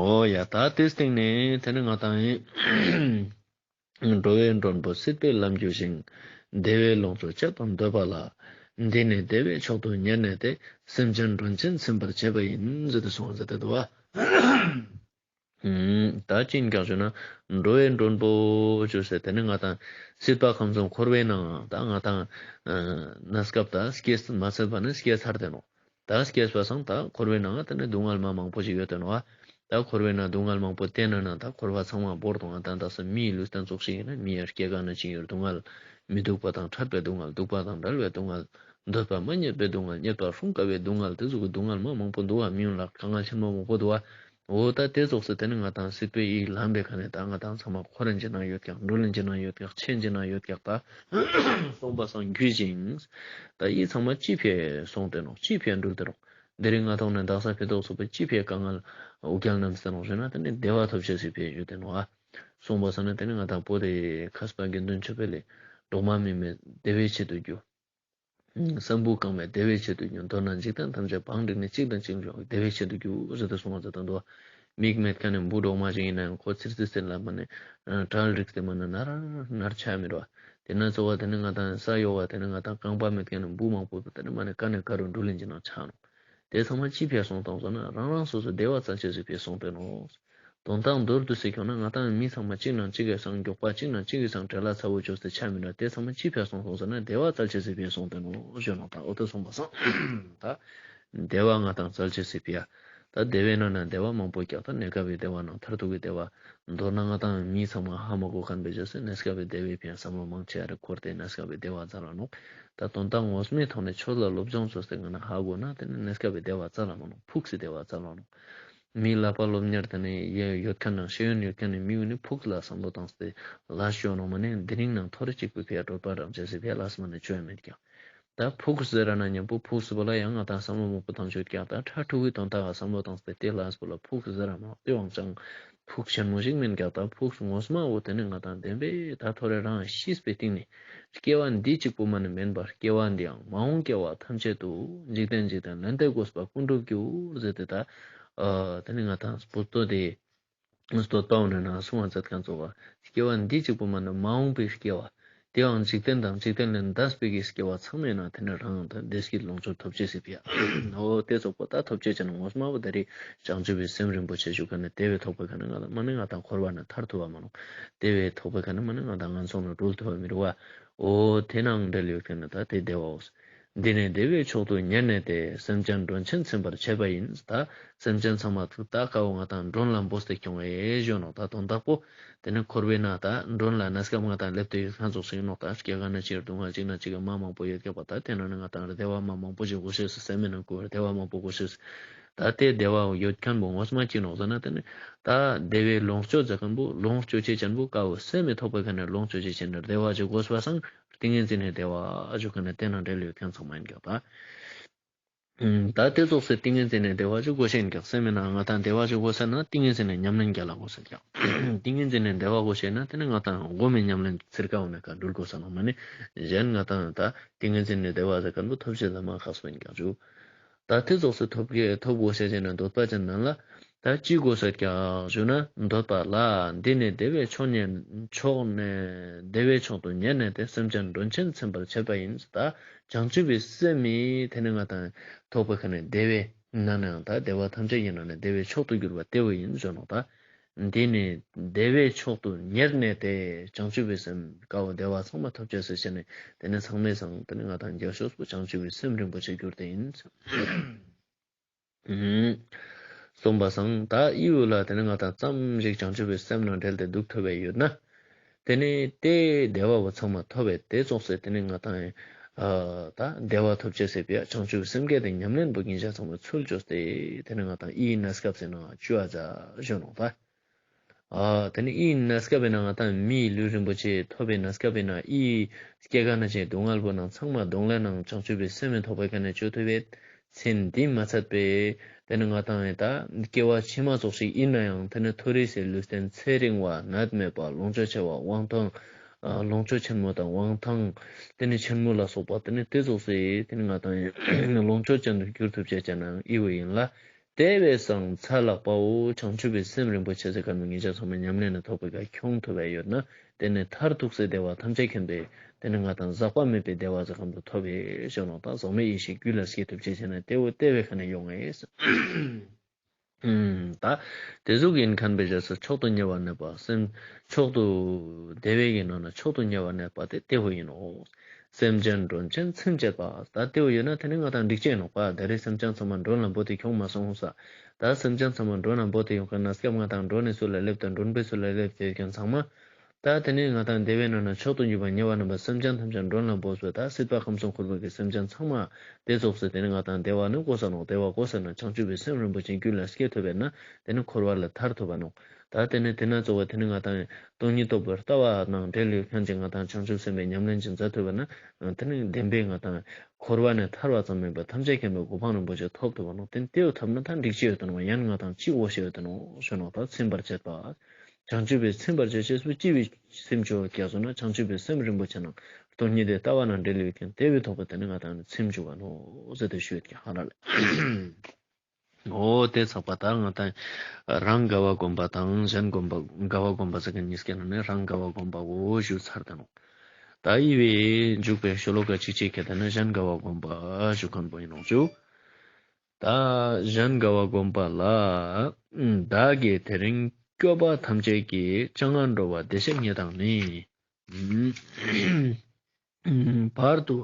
འོ་ཡ་ད་དེའི་སྟེང་ནས་དེ་ནི་ང་དང་ཡིན། འགྲོ་བའི་མགྲོན་པོ་སྲིད་པའི་ལམ་རྒྱུ་ཞིང་། བདེ་བའི་ལོངས་སྤྱོད་བྱེད་དང་འདོད་པ་ལ། འདི་ནི་བདེ་བའི་མཆོག་ཏུ་གཉེར་ནས་ཏེ། སེམས་ཅན་མགྲོན་ཆེན་ཚིམ་པར་བྱེད་པ་ཡིན། ཟེར་ཏེ་གསུངས་ཟེར་ཏེ་འདུག་བ། ད་ཅི་ཡིན་ཀྱང་ཞུ་ན་འགྲོ་བའི་མགྲོན་པོ་ཞུ་ཟེར་དེ་ནི་ང་དང་སྲིད་པ་ཁམས་གསུམ་འཁོར་བའི་ནང་ད་ང་དང་གནས་སྐབས་ད་སྐྱེས་མ་ཚར་བ་ནི་སྐྱེས་ཚར་ཏེ་ནོག། ད་སྐྱེས་པ་སང་ད་འཁོར་བའི་ནང་ང་དེ་ནི་སྡུག་བསྔལ་མ་མང་པོ་ཞིག་ཡོད་དེ་ནོག་བ། ད་འཁོར་བའི་ནང་སྡུག་བསྔལ་མང་པོ་དེ་ན་ན་ད་འཁོར་བ་ཚང་མ་བོར་དང་ད་ད་ས་མིའི་ལུས་རྟེན་ཙོགས་ཤིག་ཡིན་ན་མི་ཡར་སྐྱེ་ག་ན་ཅི་ཡོད་སྡུག་བསྔལ། མི་སྡུག་པ་དང་ཕྲད་པའི་སྡུག་བསྔལ། སྡུག་པ་དང་བྲལ་བའི་སྡུག་བསྔལ། འདོད་པ་མ་རྙེད་པའི་སྡུག་བསྔལ། རྙེད་པར་སྲུང་དཀའ་བའི་སྡུག་བསྔལ། དེ་ཟུག་གི་སྡུག་བསྔལ་མ་མང་པོ་འདུག་བ། མི་ཡོང་ལ་དཀའ་ངལ་ཆེན་མོ་མང་པོ་འདུག་བ། འོ་ད་དེ་ཙོགས་སེ་དེ་ནི་ང་དང་སྲིད་པའི་ཡི་ལམ་པའི་ཁ་ནས་ད་ང་དང་ཚང་མ་འཁོར་རིན་ཅི་ན་ཡོད་ཀྱག། འགྲོ་རིན་ཅི་ན་ཡོད་ཀྱག། ཆེན་ཅི་ན་ཡོད་ཀྱག། ད་སོང་པ་སང་རྒྱུ་ཞིང་། ད་ཡི་ཚང་མ་ཅི་ཕི་སོང་སྟེ་ནོག། ཅི་ཕི་འགྲུལ་ཏེ་ནོག། དེ་རིང་ང་ཐོག་ནས་དག་ས་ཕི་ཏོག་སོགས་པའི་ཅི་ཕི་དཀའ་ངལ་འུ་ཀྱལ་རྣམས་སེ་ནོག་ཞུ་ན་དེ་ནི་བདེ་བ་ཐོབ་ཅེས་སི་ཕི་ཡོད་དེ་ནོག་ཨ། སོང་པ་སང་ནི་དེ་ནི་ང་དང་པོ་དེ་མཁས་པ་དགེ་འདུན་ཆོས་འཕེལ་ལས་གྲོག་མ་མི་མེད་བདེ་བའི་ཆེད་དུ་རྒྱུ། སམ་བུ་གང་བའི་བདེ་བའི་ཆེད་དུ་རྒྱུ། མདོར་ན་འཇིག་རྟེན་ཐམས་ཅད་བང་བསྒྲིགས་ནས་གཅིག་དང་གཅིག་འབྱུང་བའི་བདེ་བའི་ཆེད་དུ་རྒྱུ་ཟེར་ཏེ་གསུངས་པ་ཟེར་ཏེ་འདུག། མིག་མེད་མཁན་ནི་འབུ་གྲོག་མ་ཞིག་ཡིན་ནའང་ཁོ་ཚིར་ཚིར་ཚིར་ལ་མ་ནི་གྲལ་བསྒྲིགས་ཏེ་མ་ནི་ནར་ནར་ཆ་མི་འགྲོ་བ། དེ་ན་གཙོ་བོ་དེ་ནི་ང་དང་ས་གཡོ་བ་དེ་ནི་ང་དང་རྐང་པ་མེད་མཁན་ནི་འབུ་མང་པོ་དེ་ནི་མ་ནི་ཀ་ནས་ཀ་རུ་འགྲུལ་ལིན་གྱི་ནང་ཆ་ནོག། དེ་ཚང་མ་ཅི་ཕི་སོང་སྟེ་ནོག་ཟེར་ན་རང་རང་སོ་སོའི་བདེ་བ་བཙལ་ཅེས་སི་ཕི་སོང་སྟེ་ནོག། དོན་དག་མདོར་བསྡུས་སེ་ཁྱོང་ན་ང་དང་མི་ཚང་མ་གཅིག་ནང་གཅིག་གི་སང་མགྱོགས་པ་གཅིག་ནང་གཅིག་གི་སང་བྲེལ་བ་ཚ་བོ་བཅོས་ཏེ་ཆ་མི་འདྲ། དེ་ཚང་མ་ཅི་ཕི་སོང་སོང་ཟེར་ན་བདེ་བ་བཙལ་ཅེས་སི་ཕི་སོང་སྟེ་ནོག་ཞུ་ནོག། ད་འོ་དེ་སོང་པ་སང་ད་བདེ་བ་ང་དང་བཙལ་ཅེས་སི་ཕི་ཡ། ད་བདེ་བའི་ནང་ན་བདེ་བ་མང་པོ་ཀྱག། ད་གནས་སྐབས་པའི་བདེ་བ་ནང་མཐར་ཐུག་གི་བདེ་བ། མདོར་ན་ང་དང་མི་ཚང་མ་ཧ་མ་གོ་མཁན་པའི་རྗེས་སུ་གནས་སྐབས་པའི་བདེ་བའི་ཕི་ཡ་བསམ་བློ་མང་ཆེ་ཡ་རེ་འཁོར་ཏེ་གནས་སྐབས་པའི་བདེ་བ་བཙལ་ལ་ནོག། ད་དོན་དག་ངོ་མའི་ཐོག་ནས་ཆོས་ལ་སློབ་སྦྱོང་བཅོས་ཏེ་ང་ན་ཧ་གོ་ན་དེ་ནི་གནས་སྐབས་པའི་བདེ་བ་བཙལ་ལ་མ་ནོག། ཕུགས་སི་བདེ་བ་བཙལ་ལ་ནོག། མི་ལག་པ་སློབ་གཉེར་དེ་ནི་ཡོད་མཁན་ནང་ཤེས་ཡོན་ཡོད་མཁན་ནི་མི་གུན་ནི་ཕུགས་ལ་བསམ་བློ་བཏང་སྟེ་ལ་ཤོད་ནོག་མ་ནི་དེ་རིང་ནང་ཐོ་རེ་གཅིག་པུ་ཕི་ཡ་གྲོད་པ་རང་བྱས་སི་ཕི་ཡ་ལ་སི་མ་ནི་ཆོས་མེད་ཀྱང་། ད་ཕུགས་ཟེར་ར་ན་མཉམ་པོ་ཕུགས་སུ་བོ་ལ་ཡང་ང་དང་བསམ་བློ་མང་པོ་བཏང་ཆོད་ཀྱང་ད་ཕྲ་ཕྲུ་གུའི་དོན་དག་ག་བསམ་བློ་བཏང་སྟེ་དེ་ལ་སི་བོ་ལ་ཕུགས་ཟེར་ར་མ་དེ་བང་ཅང་ཕུགས་ཆེན་མོ་ཞིག་མིན་ཀྱང་ད་ཕུགས་ངོ་མ་བོ་དེ་ནི་ང་དང་བདེན་པའི་ད་ཐོ་རེ་རང་ཤིས་པའི་སྟེང་ནས་སྐྱེ་བ་འདི་གཅིག་པུ་མ་ནི་མིན་པར་སྐྱེ་བ་འདིའང་མ་འོངས་སྐྱེ་བ་ཐམས་ཅད་དུ་འཇིག་རྟེན་འཇིག་རྟེན་ལས་འདས་དགོས་པ་ཀུན་འགྲུབ་འགྱུར་ཟེར་ཏེ་ད་ཨ་དེ་ནི་ང་དང་སྤོ་ཏོ་དེ། བསྟོད་པ་འོ་ན་ན་གསུང་བ་མཛད་མཁན་ཙོགས་པ། སྐྱེ་བ་འདི་གཅིག་པུ་མ་ནི་མ་འོངས་པའི་སྐྱེ་བ། དེའང་འཇིག་རྟེན་དང་འཇིག་རྟེན་ལས་འདས་པའི་གི་སྐྱེ་བ་ཚང་མའི་ནང་དེ་ནི་རང་དང་བདེ་སྐྱིད་ལོངས་སྤྱོད་ཐོབ་ཅེས་སི་ཕི་ཡ། འོ་དེ་ཙོགས་པོ་ད་ཐོབ་ཅེས་ཅན་ངོ་མ་བོ་ད་རེས་བྱང་ཆུབ་པའི་སེམས་རིན་པོ་ཆེ་ཞུ་མཁན་ནི་དེ་བས་ཐོག་པའི་ཁ་ནས་ང་དང་མ་ནི་ང་དང་འཁོར་བ་ནས་ཐར་ཐུབ་པ་མ་ནོག། དེ་བས་ཐོག་པའི་ཁ་ནས་མ་ནི་ང་དང་ངན་སོང་ནས་གྲོལ་ཐུབ་པ་མི་རུང་བ། འོ་དེ་ནང་འབྲེལ་ཡོད་མཁན་ནི་ད་དེ་བདེ་བའོ། འདི་ནི་བདེ་བའི་མཆོག་ཏུ་གཉེར་ནས་ཏེ། སེམས་ཅན་མགྲོན་ཆེན་ཚིམ་པར་བྱེད་པ་ཡིན། ད་སེམས་ཅན་ཚང་མ་ད་ཀ་བོ་ང་དང་མགྲོན་ལ་འབོད་དེ་ཁྱོང་ངེ་ཞུ་ནོག། ད་དོན་དག་པོ་དེ་ནི་འཁོར་བའི་ནང་ད་མགྲོན་ལ་གནས་སྐབས་ང་དང་སླེབས་ཏེ་ཡོད་མཁན་ཙོགས་ཤིག་ནོག། ད་སྐྱེ་རྒ་ན་འཆིའི་སྡུག་བསྔལ་གཅིག་ན་གཅིག་གི་མ་མང་པོ་ཡོད་ཀྱག་པ། ད་དེ་ནང་ནས་ང་དང་བདེ་བ་མ་མང་པོ་ཞིག་དགོས་ཤེས་སི་སེམས་མེད་ན་ཀུ་བདེ་བ་མང་པོ་དགོས་ཤེས་སི། ད་དེ་བདེ་བ་ཡོད་མཁན་པོ་ངོ་མ་ཅི་ནོག་ཟེར་ན་དེ་ནི་ད་བདེ་བའི་ལོངས་སྤྱོད་ཟེར་མཁན་པོ་ལོངས་སྤྱོད་ཅེས་ཅན་པོ་ཀ་བོ་སེམས་མི་ཐོག་པའི་ཁ་ནས་ལོངས་སྤྱོད་ཅེས་ཅན་ནི་བདེ་བ་ཞིག་དགོས་པ་སང་། ཏིང་ངེ་འཛིན་ནི་བདེ་བ་ཞུ་མཁན་ནི་དེ་ནང་འབྲེལ་ཡོད་མཁན་ཚང་མ་ཡིན་ཀྱག་ད། ད་དེ་ཙོགས་སེ་ཏིང་ངེ་འཛིན་ནི་བདེ་བ་ཞིག་དགོས་ཤེས་ཡིན་ཀྱག། སེམས་མི་ནང་ང་དང་བདེ་བ་ཞིག་དགོས་ཟེར་ན་ཏིང་ངེ་འཛིན་ནི་ཉམས་ལེན་རྒྱལ་ལ་དགོས་ཟེར་ཀྱག། ཏིང་ངེ་འཛིན་ནི་བདེ་བ་དགོས་ཤེས་ན་དེ་ནི་ང་དང་སྒོམ་མི་ཉམས་ལེན་ཚིར་ཀ་བོ་ནི་ཀ་འགྲུལ་དགོས་ས་ནོག། མ་ནི་གཞན་ང་དང་ད་ཏིང་ངེ་འཛིན་ནི་བདེ་བ་ཟེར་མཁན་པོ་ཐོབ་ཤེས་ལ་མ་ཁག་པོ་ཡིན་ཀྱག་ཞུ། ད་དེ་ཙོགས་སེ་ཐོབ་དགོས་ཤེས་ཅན་ན་འདོད་པ་ཅན་ནང་ལ། ད་ཅི་དགོས་ས་ཀྱག་ཞུ་ན། འདོད་པ་ལ་འདི་ནི་བདེ་བའི་མཆོག་ཉེ་མཆོག་ནས་བདེ་བའི་མཆོག་ཏུ་གཉེར་ནས་ཏེ། སེམས་ཅན་མགྲོན་ཆེན་ཚིམ་པར་བྱེད་པ་ཡིན། ད་བྱང་ཆུབ་པའི་སེམས་མི་དེ་ནི་ང་དང་ཐོག་པའི་ཁ་ནས་བདེ་བའི་ནང་ནའང་ད་བདེ་བ་ཐམས་ཅད་ཀྱི་ནང་ནས་བདེ་བའི་མཆོག་ཏུ་གྱུར་པ་དེ་བོ་ཡིན་ཞུ་ནོག། ད་འདི་ནི་བདེ་བའི་མཆོག་ཏུ་གཉེར་ནས་ཏེ། བྱང་ཆུབ་པའི་སེམས་ཀ་བོ་བདེ་བ་ཚང་མ་ཐོབ་ཅེས་སི་ཆེད་ནས་དེ་ནི་ཚང་མའི་སང་དེ་ནི་ང་དང་རྒྱལ་ཤོས་པོ་བྱང་ཆུབ་པའི་སེམས་རིན་པོ་ཆེ་གྱུར་ཏེ་ཡིན། གསུངས་པ་སང་ད་ཨི་བོ་ལ་དེ་ནི་ང་དང་ཙམ་ཞིག་བྱང་ཆུབ་པའི་སེམས་ནང་འབྲེལ་ཏེ་འདུག་ཐུབ་པ་ཡོད་ན། དེ་ནི་དེ་བདེ་བ་བོ་ཚང་མ་ཐོབ་པས། དེ་ཙོགས་སེ་དེ་ནི་ང་དང་ཨ་ད་བདེ་བ་ཐོབ་ཅེས་སི་ཕི་ཡ་བྱང་ཆུབ་སེམས་བསྐྱེད་དེ་ཉམས་ལེན་པོ་ཉིན་ཞག་ཚང་མ་ཚུལ་བཅོས་ཏེ་དེ་ནི་ང་དང་ཨི་གནས་སྐབས་སི་ནང་བཅུ་ཨ་ཛ་ཞུ་ནོག་པ། ཨ་དེ་ནི་ཨི་གནས་སྐབས་པའི་ནང་ང་དང་མིའི་ལུས་རིན་པོ་ཆེ་ཐོབ་པའི་གནས་སྐབས་པའི་ནང་ཨི་སྐྱེ་རྒ་ན་འཆིའི་སྡུག་བསྔལ་པོ་ནང་ཚང་མ་གདོང་ལེན་ནང་བྱང་ཆུབ་པའི་སེམས་མི་ཐོག་པའི་ཁ་ནས་བཅོས་ཐུབ་པའི་ཚེ་འདི་མ་ཚད་པའི་དེ་ནི་ང་དང་ད་སྐྱེ་བ་ཕྱི་མ་ཙོགས་ཤིག་ཡིན་ནའང་དེ་ནི་མཐོ་རིས་སི་ལུས་རྟེན་ཚེ་རིང་བ་ནད་མེད་པ་ལོངས་སྤྱོད་ཆེ་བ་དབང་ཐང་ལོངས་སྤྱོད་ཆེན་མོ་དང་དབང་ཐང་དེ་ནི་ཆེན་མོ་ལ་སོགས་པ་དེ་ནི་དེ་ཙོགས་སི་དེ་ནི་ང་དང་ལོངས་སྤྱོད་ཅན་དུ་གྱུར་ཐུབ་ཅེས་ཅན་ནའང་ཨི་བོ་ཡིན་ལ། དེ་བས་སང་ཚ་ལག་པའོ། བྱང་ཆུབ་པའི་སེམས་རིན་པོ་ཆེ་ཟེར་མཁན་པོ་ཉིན་ཞག་ཚང་མ་ཉམས་ལེན་ནི་ཐོག་པའི་ཀ་ཁྱོང་ཐུབ་པ་ཡོད་ན། དེ་ནི་མཐར་ཐུག་སའི་བདེ་བ་ཐམས་ཅད་མཁྱེན་པའི་དེ་ནི་ང་དང་ཟག་པ་མེད་པའི་བདེ་བ་ཟེར་མཁན་པོ་ཐོབ་པའི་ཞུ་ནོག། ད་ཟག་མེད་ཡེ་ཤེས་རྒྱུད་ལ་སྐྱེ་ཐུབ་ཅེས་ཅན་ན་དེ་བོ་དེ་བས་ཁ་ནས་ཡོང་ངེས། ད་དེ་ཟུག་ཡིན་མཁན་པོའི་རྗེས་སུ་མཆོག་ཏུ་གཉེར་བར་གནས་པ་སེམས་མཆོག་ཏུ་བདེ་བའི་ཡིན་ནོག་ན་མཆོག་ཏུ་གཉེར་བར་གནས་པ་དེ་དེ་བོ་ཡིན་ནོག། སེམས་ཅན་མགྲོན་ཆེན་ཚིམ་བྱེད་པ། ད་དེ་བོ་ཡོད་ན་དེ་ནི་ང་དང་འགྲིག་ཅེས་ནོག་པ། ད་རེས་སེམས་ཅན་ཚང་མ་མགྲོན་ལ་འབོད་དེ་ཁྱོང་མ་སོང་ས། ད་སེམས་ཅན་ཚང་མ་མགྲོན་ལ་འབོད་དེ་ཡོང་མཁན་ན་སྐབས་ང་དང་མགྲོན་ནི་ཚུལ་ལ་སླེབས་ཏེ་མགྲོན་པོའི་ཚུལ་ལ་སླེབས་ཏེ་ཡོད་མཁན་ཚང་མ། ད་དེ་ནི་ང་དང་བདེ་བའི་ནང་ན་མཆོག་ཏུ་གྱུར་པ་ཉེ་བར་གནས་པ་སེམས་ཅན་ཐམས་ཅད་མགྲོན་ལ་འབོད་པས། ད་སྲིད་པ་ཁམས་གསུམ་འཁོར་བའི་གི་སེམས་ཅན་ཚང་མ་དེ་ཙོགས་སེ་དེ་ནི་ང་དང་བདེ་བ་ནི་དགོས་ས་ནོག། བདེ་བ་དགོས་ས་ན་བྱང་ཆུབ་པའི་སེམས་རིན་པོ་ཆེ་རྒྱུད་ལ་སྐྱེ་ཐུབ་པས་ན་དེ་ནི་འཁོར་བ་ལས་ཐར་ཐུབ་པ་ནོག། ད་དེ་ནི་དེ་ན་གཙོ་བོ་དེ་ནི་ང་དང་སྟོང་ཉིད་རྟོགས་པའི་ལྟ་བ་ནང་འབྲེལ་ཡོད་མཁན་ཅིག་ང་དང་བྱང་ཆུབ་སེམས་དཔའི་ཉམས་ལེན་ཅིག་མཛད་ཐུབ་པ་ན། དེ་ནི་བདེན་པའི་ང་དང་འཁོར་བ་ནས་ཐར་བ་ཙམ་མིན་པར་ཐམས་ཅད་མཁྱེན་པའི་གོ་འཕང་རིན་པོ་ཆེ་ཐོབ་ཐུབ་པ་ནོག། དེ་ནི་དེ་བོ་ཐོབ་ན་ད་འགྲིག་ཅེས་ཡོད་དེ་ནོག། ཡང་ང་དང་ཅི་དགོས་ཤེས་ཡོད་དེ་ནོག་ཞུ་ནོག། ད་ཚིམ་པར་བྱེད་པ། བྱང་ཆུབ་པའི་ཚིམ་པར་བྱེད་ཅེས་པོ་ཅི་བའི་སེམས་བཅོ་བརྒྱད་སོང་ན་བྱང་ཆུབ་པའི་སེམས་རིན་པོ་ཆེ་ནང་སྟོང་ཉིད་དེ་ལྟ་བ་ནང་འབྲེལ་ཡོད་མཁན་དེ་བོའི་ཐོག་པ་དེ་ནི་ང་དང་ནི་ཚིམ་བཅུག་པ་ནོག་ཟེར་ཏེ་ཞུ་ཡོད་ཀྱང་ཧ་ལ་ལས། འོ་དེ་ཚགས་པ་ད་ང་དང་རང་དགའ་བ་སྒོམ་པ་དང་གཞན་སྒོམ་པ་དགའ་བ་སྒོམ་པ་ཟེར་མཁན་གཉིས་ཀའི་ནང་ནས་རང་དགའ་བ་སྒོམ་པ་བོ་ཞུ་ཚར་ད་ནོག། ད་ཨི་བའི་འཇུག་པའི་ཤོ་ལོ་ཀ་གཅིག་གཅིག་ཁེ་ད་ནི་གཞན་དགའ་བ་སྒོམ་པ་ཞུ་མཁན་པོ་ཡིན་ནོག་ཞུ། ད་གཞན་དགའ་བ་སྒོམ་པ་ལ། བདག་གིས་དེ་རིང་སྐྱོབ་པ་ཐམས་ཅད་ཀྱི། སྤྱན་སྔར་འགྲོ་བ་བདེ་གཤེགས་ཉིད་དང་ནི། བར་དུ་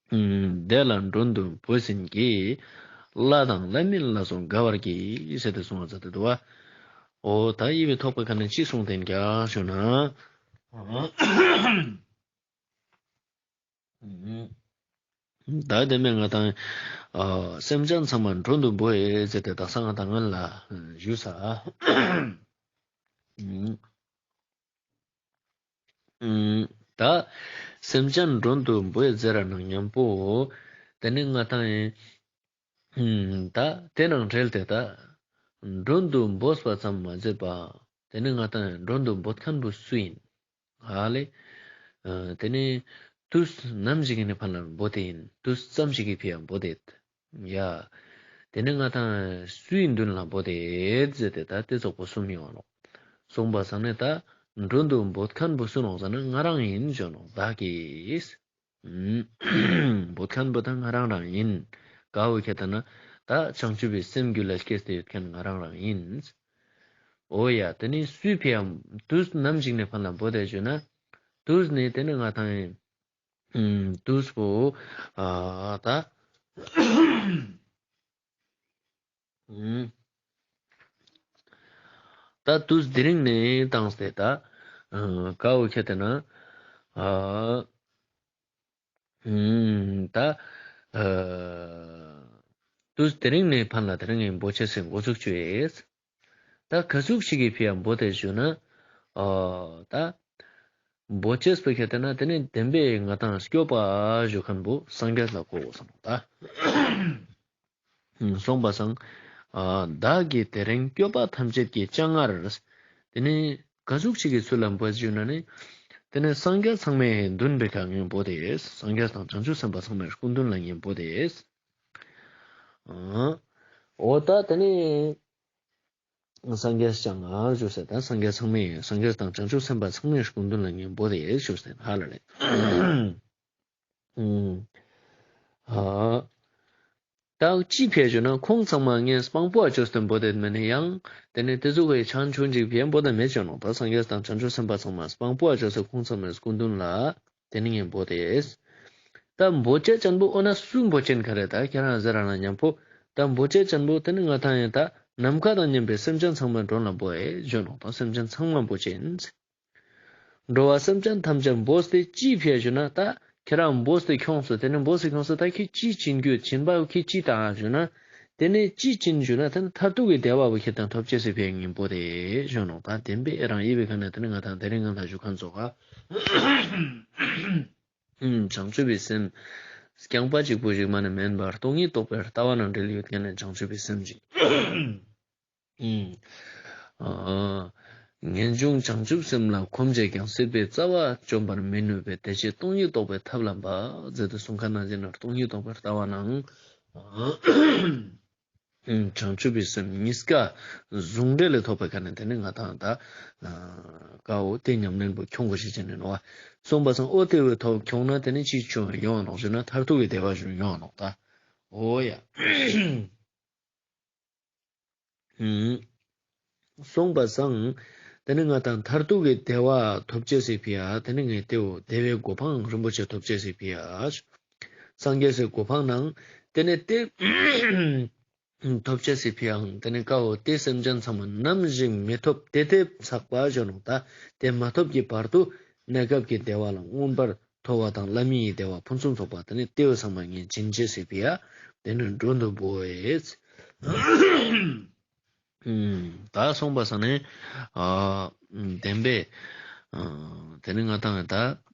བདེ་ལ་མགྲོན་དུ་འབོད་ཟིན་གྱིས། ལྷ་དང་ལྷ་མིན་ལ་སོགས་དགའ་བར་གྱིས། ཟེར་ཏེ་གསུངས་པ་མཛད་དེ་འདུག་པ། འོ་ད་ཨི་བའི་ཐོག་པའི་ཁ་ནས་ཅི་གསུངས་ཏེ་ཡིན་ཀྱང་ཞུ་ན། ད་དེ་མེད་ང་དང་ཨ་སེམས་ཅན་ཚང་མ་མགྲོན་དུ་འབོད་ཟེར་ཏེ་དག་ས་ང་དང་སྔོན་ལ་ཞུས་ས། ད་སེམས་ཅན་མགྲོན་དུ་འབོད་ཟེར་ར་ནང་མཉམ་པོ་དེ་ནི་ང་དང་ད་དེ་ནང་འབྲེལ་ཏེ་ད་མགྲོན་དུ་འབོད་པ་ཙམ་མ་ཟད་པ་དེ་ནི་ང་དང་མགྲོན་དུ་འབོད་མཁན་པོ་སུ་ཡིན། ཧ་ལེ། ཨ་དེ་ནི་དུས་ནམ་ཞིག་གི་ནི་ཕན་ལ་འབོད་དེ་ཡིན། དུས་ཙམ་ཞིག་གི་ཕི་ཡ་འབོད་དེ་ཡ། དེ་ནི་ང་དང་སུའི་མདུན་ལ་འབོད་དེ་ཟེར་ཏེ་ད་དེ་ཙོགས་པོ་གསུམ་ཡོང་བ་ནོག། གསུངས་པ་སང་ནི་ད་ མགྲོན་དུ་འབོད་མཁན་པོ་སུ་ནོག་ཟེར་ན་ང་རང་ཡིན་ཞུ་ནོག་བདག་གིས། ཨུམ། འབོད་མཁན་པོ་ད་ང་རང་རང་ཡིན། ཀ་བོ་ཁྱེར་ཏེ་ན་ད་བྱང་ཆུབ་པའི་སེམས་རྒྱུད་ལ་སྐྱེས་ཏེ་ཡོད་མཁན་ང་རང་རང་ཡིན། འོ་ཡ་དེ་ནི་སུའི་ཕི་ཡ་དུས་ནམ་ཞིག་ནས་ཕན་ལ་འབོད་དེ་ཞུ་ན། དུས་ནི་དེ་ནི་ང་དང་ཡིན། ཨུམ། དུས་པོ་ཨ་ད། ཨུམ། ད་དུས་དེ་རིང་ནས་བཏང་སྟེ་ད་ཨ་ཀ་བོ་ཁྱེར་ཏེ་ན་ཨ་ཨུམ། ད་ཨ་དུས་དེ་རིང་ནས་ཕན་ལ་དེ་རིང་ངས་འབོད་ཅེས་སི་འགོ་ཚུགས་ཅུ་ཡེས། ད་ག་ཟུག་ཞིག་གི་ཕི་ཡ་འབོད་དེ་ཞུ་ན། ཨ་ད་འབོད་ཅེས་པོ་ཁྱེར་ཏེ་ན་དེ་ནི་བདེན་པའི་ང་དང་སྐྱོབ་པ་ཞུ་མཁན་པོ་སངས་རྒྱས་ལ་གོ་དགོས་སོང་ད། གསུངས་པ་སང་། ཨ་བདག་གིས་དེ་རིང་སྐྱོབ་པ་ཐམས་ཅད་ཀྱི་སྤྱན་སྔར། དེ་ནི་ག་ཟུག་ཞིག་གི་ཚུལ་ལ་འབོད་ཞུ་ན་ནི། དེ་ནི་སངས་རྒྱས་ཚང་མའི་མདུན་པའི་ཁ་ངས་འབོད་དེ། སངས་རྒྱས་དང་བྱང་ཆུབ་སེམས་དཔའ་ཚང་མའི་སྐུ་མདུན་ལ་ངས་འབོད་དེ། ཨ་འོ་ད་དེ་ནི། སངས་རྒྱས་སྤྱན་སྔར་ཞུ་ཟེར་ད་སངས་རྒྱས་ཚང་མའི་སངས་རྒྱས་དང་བྱང་ཆུབ་སེམས་དཔའ་ཚང་མའི་སྐུ་མདུན་ལ་ངས་འབོད་དེ་ཞུ་ཟེར་ཧ་ལ་ལེ། ཨུམ། ཨ་ད་ཅི་ཕི་ཡ་ཞུ་ན་ཁོང་ཚང་མ་ངས་དཔང་པོ་ཨ་ཅོས་ཏེ་འབོད་དེ་མེད་ན་ཡང་དེ་ནི་དེ་ཟུག་གི་ཆང་ཆུང་ཅིག་ཕི་ཡ་འབོད་དེ་མེད་ཞུ་ནོག་ད་སངས་རྒྱས་དང་བྱང་ཆུབ་སེམས་དཔའ་ཚང་མ་དཔང་པོ་ཨ་ཅོས་ཏེ་ཁོང་ཚང་མའི་སྐུ་མདུན་ལ། དེ་ནི་ངས་འབོད་དེ། ད་འབོད་ཅེས་ཅན་པོ་འོ་ན་སུ་འབོད་ཅེན་ག་རེ་ད་ཁྱེད་རང་ཟེར་ར་ན་མཉམ་པོ། ད་འབོད་ཅེས་ཅན་པོ་དེ་ནི་ང་དང་ཡིན་ད་ནམ་མཁའ་དང་མཉམ་པའི་སེམས་ཅན་ཚང་མ་མགྲོན་ལ་འབོད་ཨེ་ཞུ་ནོག་ད་སེམས་ཅན་ཚང་མ་འབོད་ཅེན། འགྲོ་བ་སེམས་ཅན་ཐམས་ཅད་འབོད་དེ་ཅི་ཕི་ཡ་ཞུ་ན་ད་ཁྱེད་རང་འབོད་དེ་ཁྱོངས་སོ་དེ་ནི་འབོད་དེ་ཁྱོངས་སོ་ད་ཁྱེད་ཅི་བྱིན་རྒྱུ་བྱིན་པ་ཁྱེད་ཅི་ད་ཞུ་ན། དེ་ནི་ཅི་བྱིན་ཞུ་ན་དེ་ནི་མཐར་ཐུག་གི་བདེ་བ་བོ་ཁྱེད་དང་ཐོབ་ཅེས་སི་ཕི་ཡ་ངས་འབོད་དེ་ཞུ་ནོག་ད་བདེན་པའི་རང་ཡིན་པའི་ཁ་ནས་དེ་ནི་ང་དང་དེ་རིང་ང་དང་ཞུ་མཁན་ཚོགས་ཨ། ཨུམ། བྱང་ཆུབ་པའི་སེམས། རྐྱང་པ་གཅིག་པོ་ཞིག་མ་ནི་མེན་པར་སྟོང་ཉིད་རྟོགས་པའི་ལྟ་བ་ནང་འབྲེལ་ཡོད་མཁན་ནི་བྱང་ཆུབ་པའི་སེམས་ཅིག་ཨུམ། ཨ་ངེས་འབྱུང་བྱང་ཆུབ་སེམས་ལ་གོམས་བྱས་ཀྱང་སྲིད་པའི་རྩ་བ་བཅོམ་པར་མི་ནུས་པས་དེ་ཕྱིར་སྟོང་ཉིད་རྟོགས་པའི་ཐབས་ལམ་པ་ཟེར་ཏེ་གསུངས་མཁན་ནང་བཞིན་ན་སྟོང་ཉིད་རྟོགས་པའི་ལྟ་བ་ནང་། བྱང་ཆུབ་པའི་སེམས་གཉིས་ཀ་ཟུང་འབྲེལ་ལས་ཐོབ་པའི་ཁ་ནས་དེ་ནི་ང་དང་ད་ཀ་འོ་དེ་ཉམས་ལེན་པོ་ཁྱོང་དགོས་ཤེས་ཅན་ནི་ནོག་པ། གསུངས་པ་སང་འོ་དེ་བས་ཐོབ་ཁྱོང་ན་དེ་ནི་ཅི་ཆུང་ཡོང་ནོག་ཟེར་ན་མཐར་ཐུག་གི་བདེ་བ་ཞུ་ཡོང་ནོག་ད། འོ་ཡ། གསུངས་པ་སང་། དེ་ནི་ང་དང་མཐར་ཐུག་གི་བདེ་བ་ཐོབ་ཅེས་སི་ཕི་ཡ་དེ་ནི་ངས་དེའོ་བདེ་བའི་གོ་འཕང་རིན་པོ་ཆེ་ཐོབ་ཅེས་སི་ཕི་ཡ། སངས་རྒྱས་སི་གོ་འཕང་ནང་དེ་ནི་དེ་ཐོབ་ཅེས་སི་ཕི་ཡའང་དེ་ནི་ཀ་འོ་དེ་སེམས་ཅན་ཚང་མ་ནམ་ཞིག་མི་ཐོབ་དེ་དེ་ཚག་པ་ཞུ་ནོག་ད་དེ་མ་ཐོབ་ཀྱི་བར་དུ་གནས་སྐབས་ཀྱི་བདེ་བ་ལ་མངོན་པར་མཐོ་བ་དང་བླ་མེད་ཀྱི་བདེ་བ་ཕུན་སུམ་ཚོགས་པ་དེ་ནི་དེ་བས་ཚང་མ་ངས་བྱིན་ཅེས་སི་ཕི་ཡ་དེ་ནི་མགྲོན་དུ་བོས། ད་གསུངས་པ་སང་ནི་ཨ་བདེན་པས། ཨ་དེ་ནི་ང་དང་ད་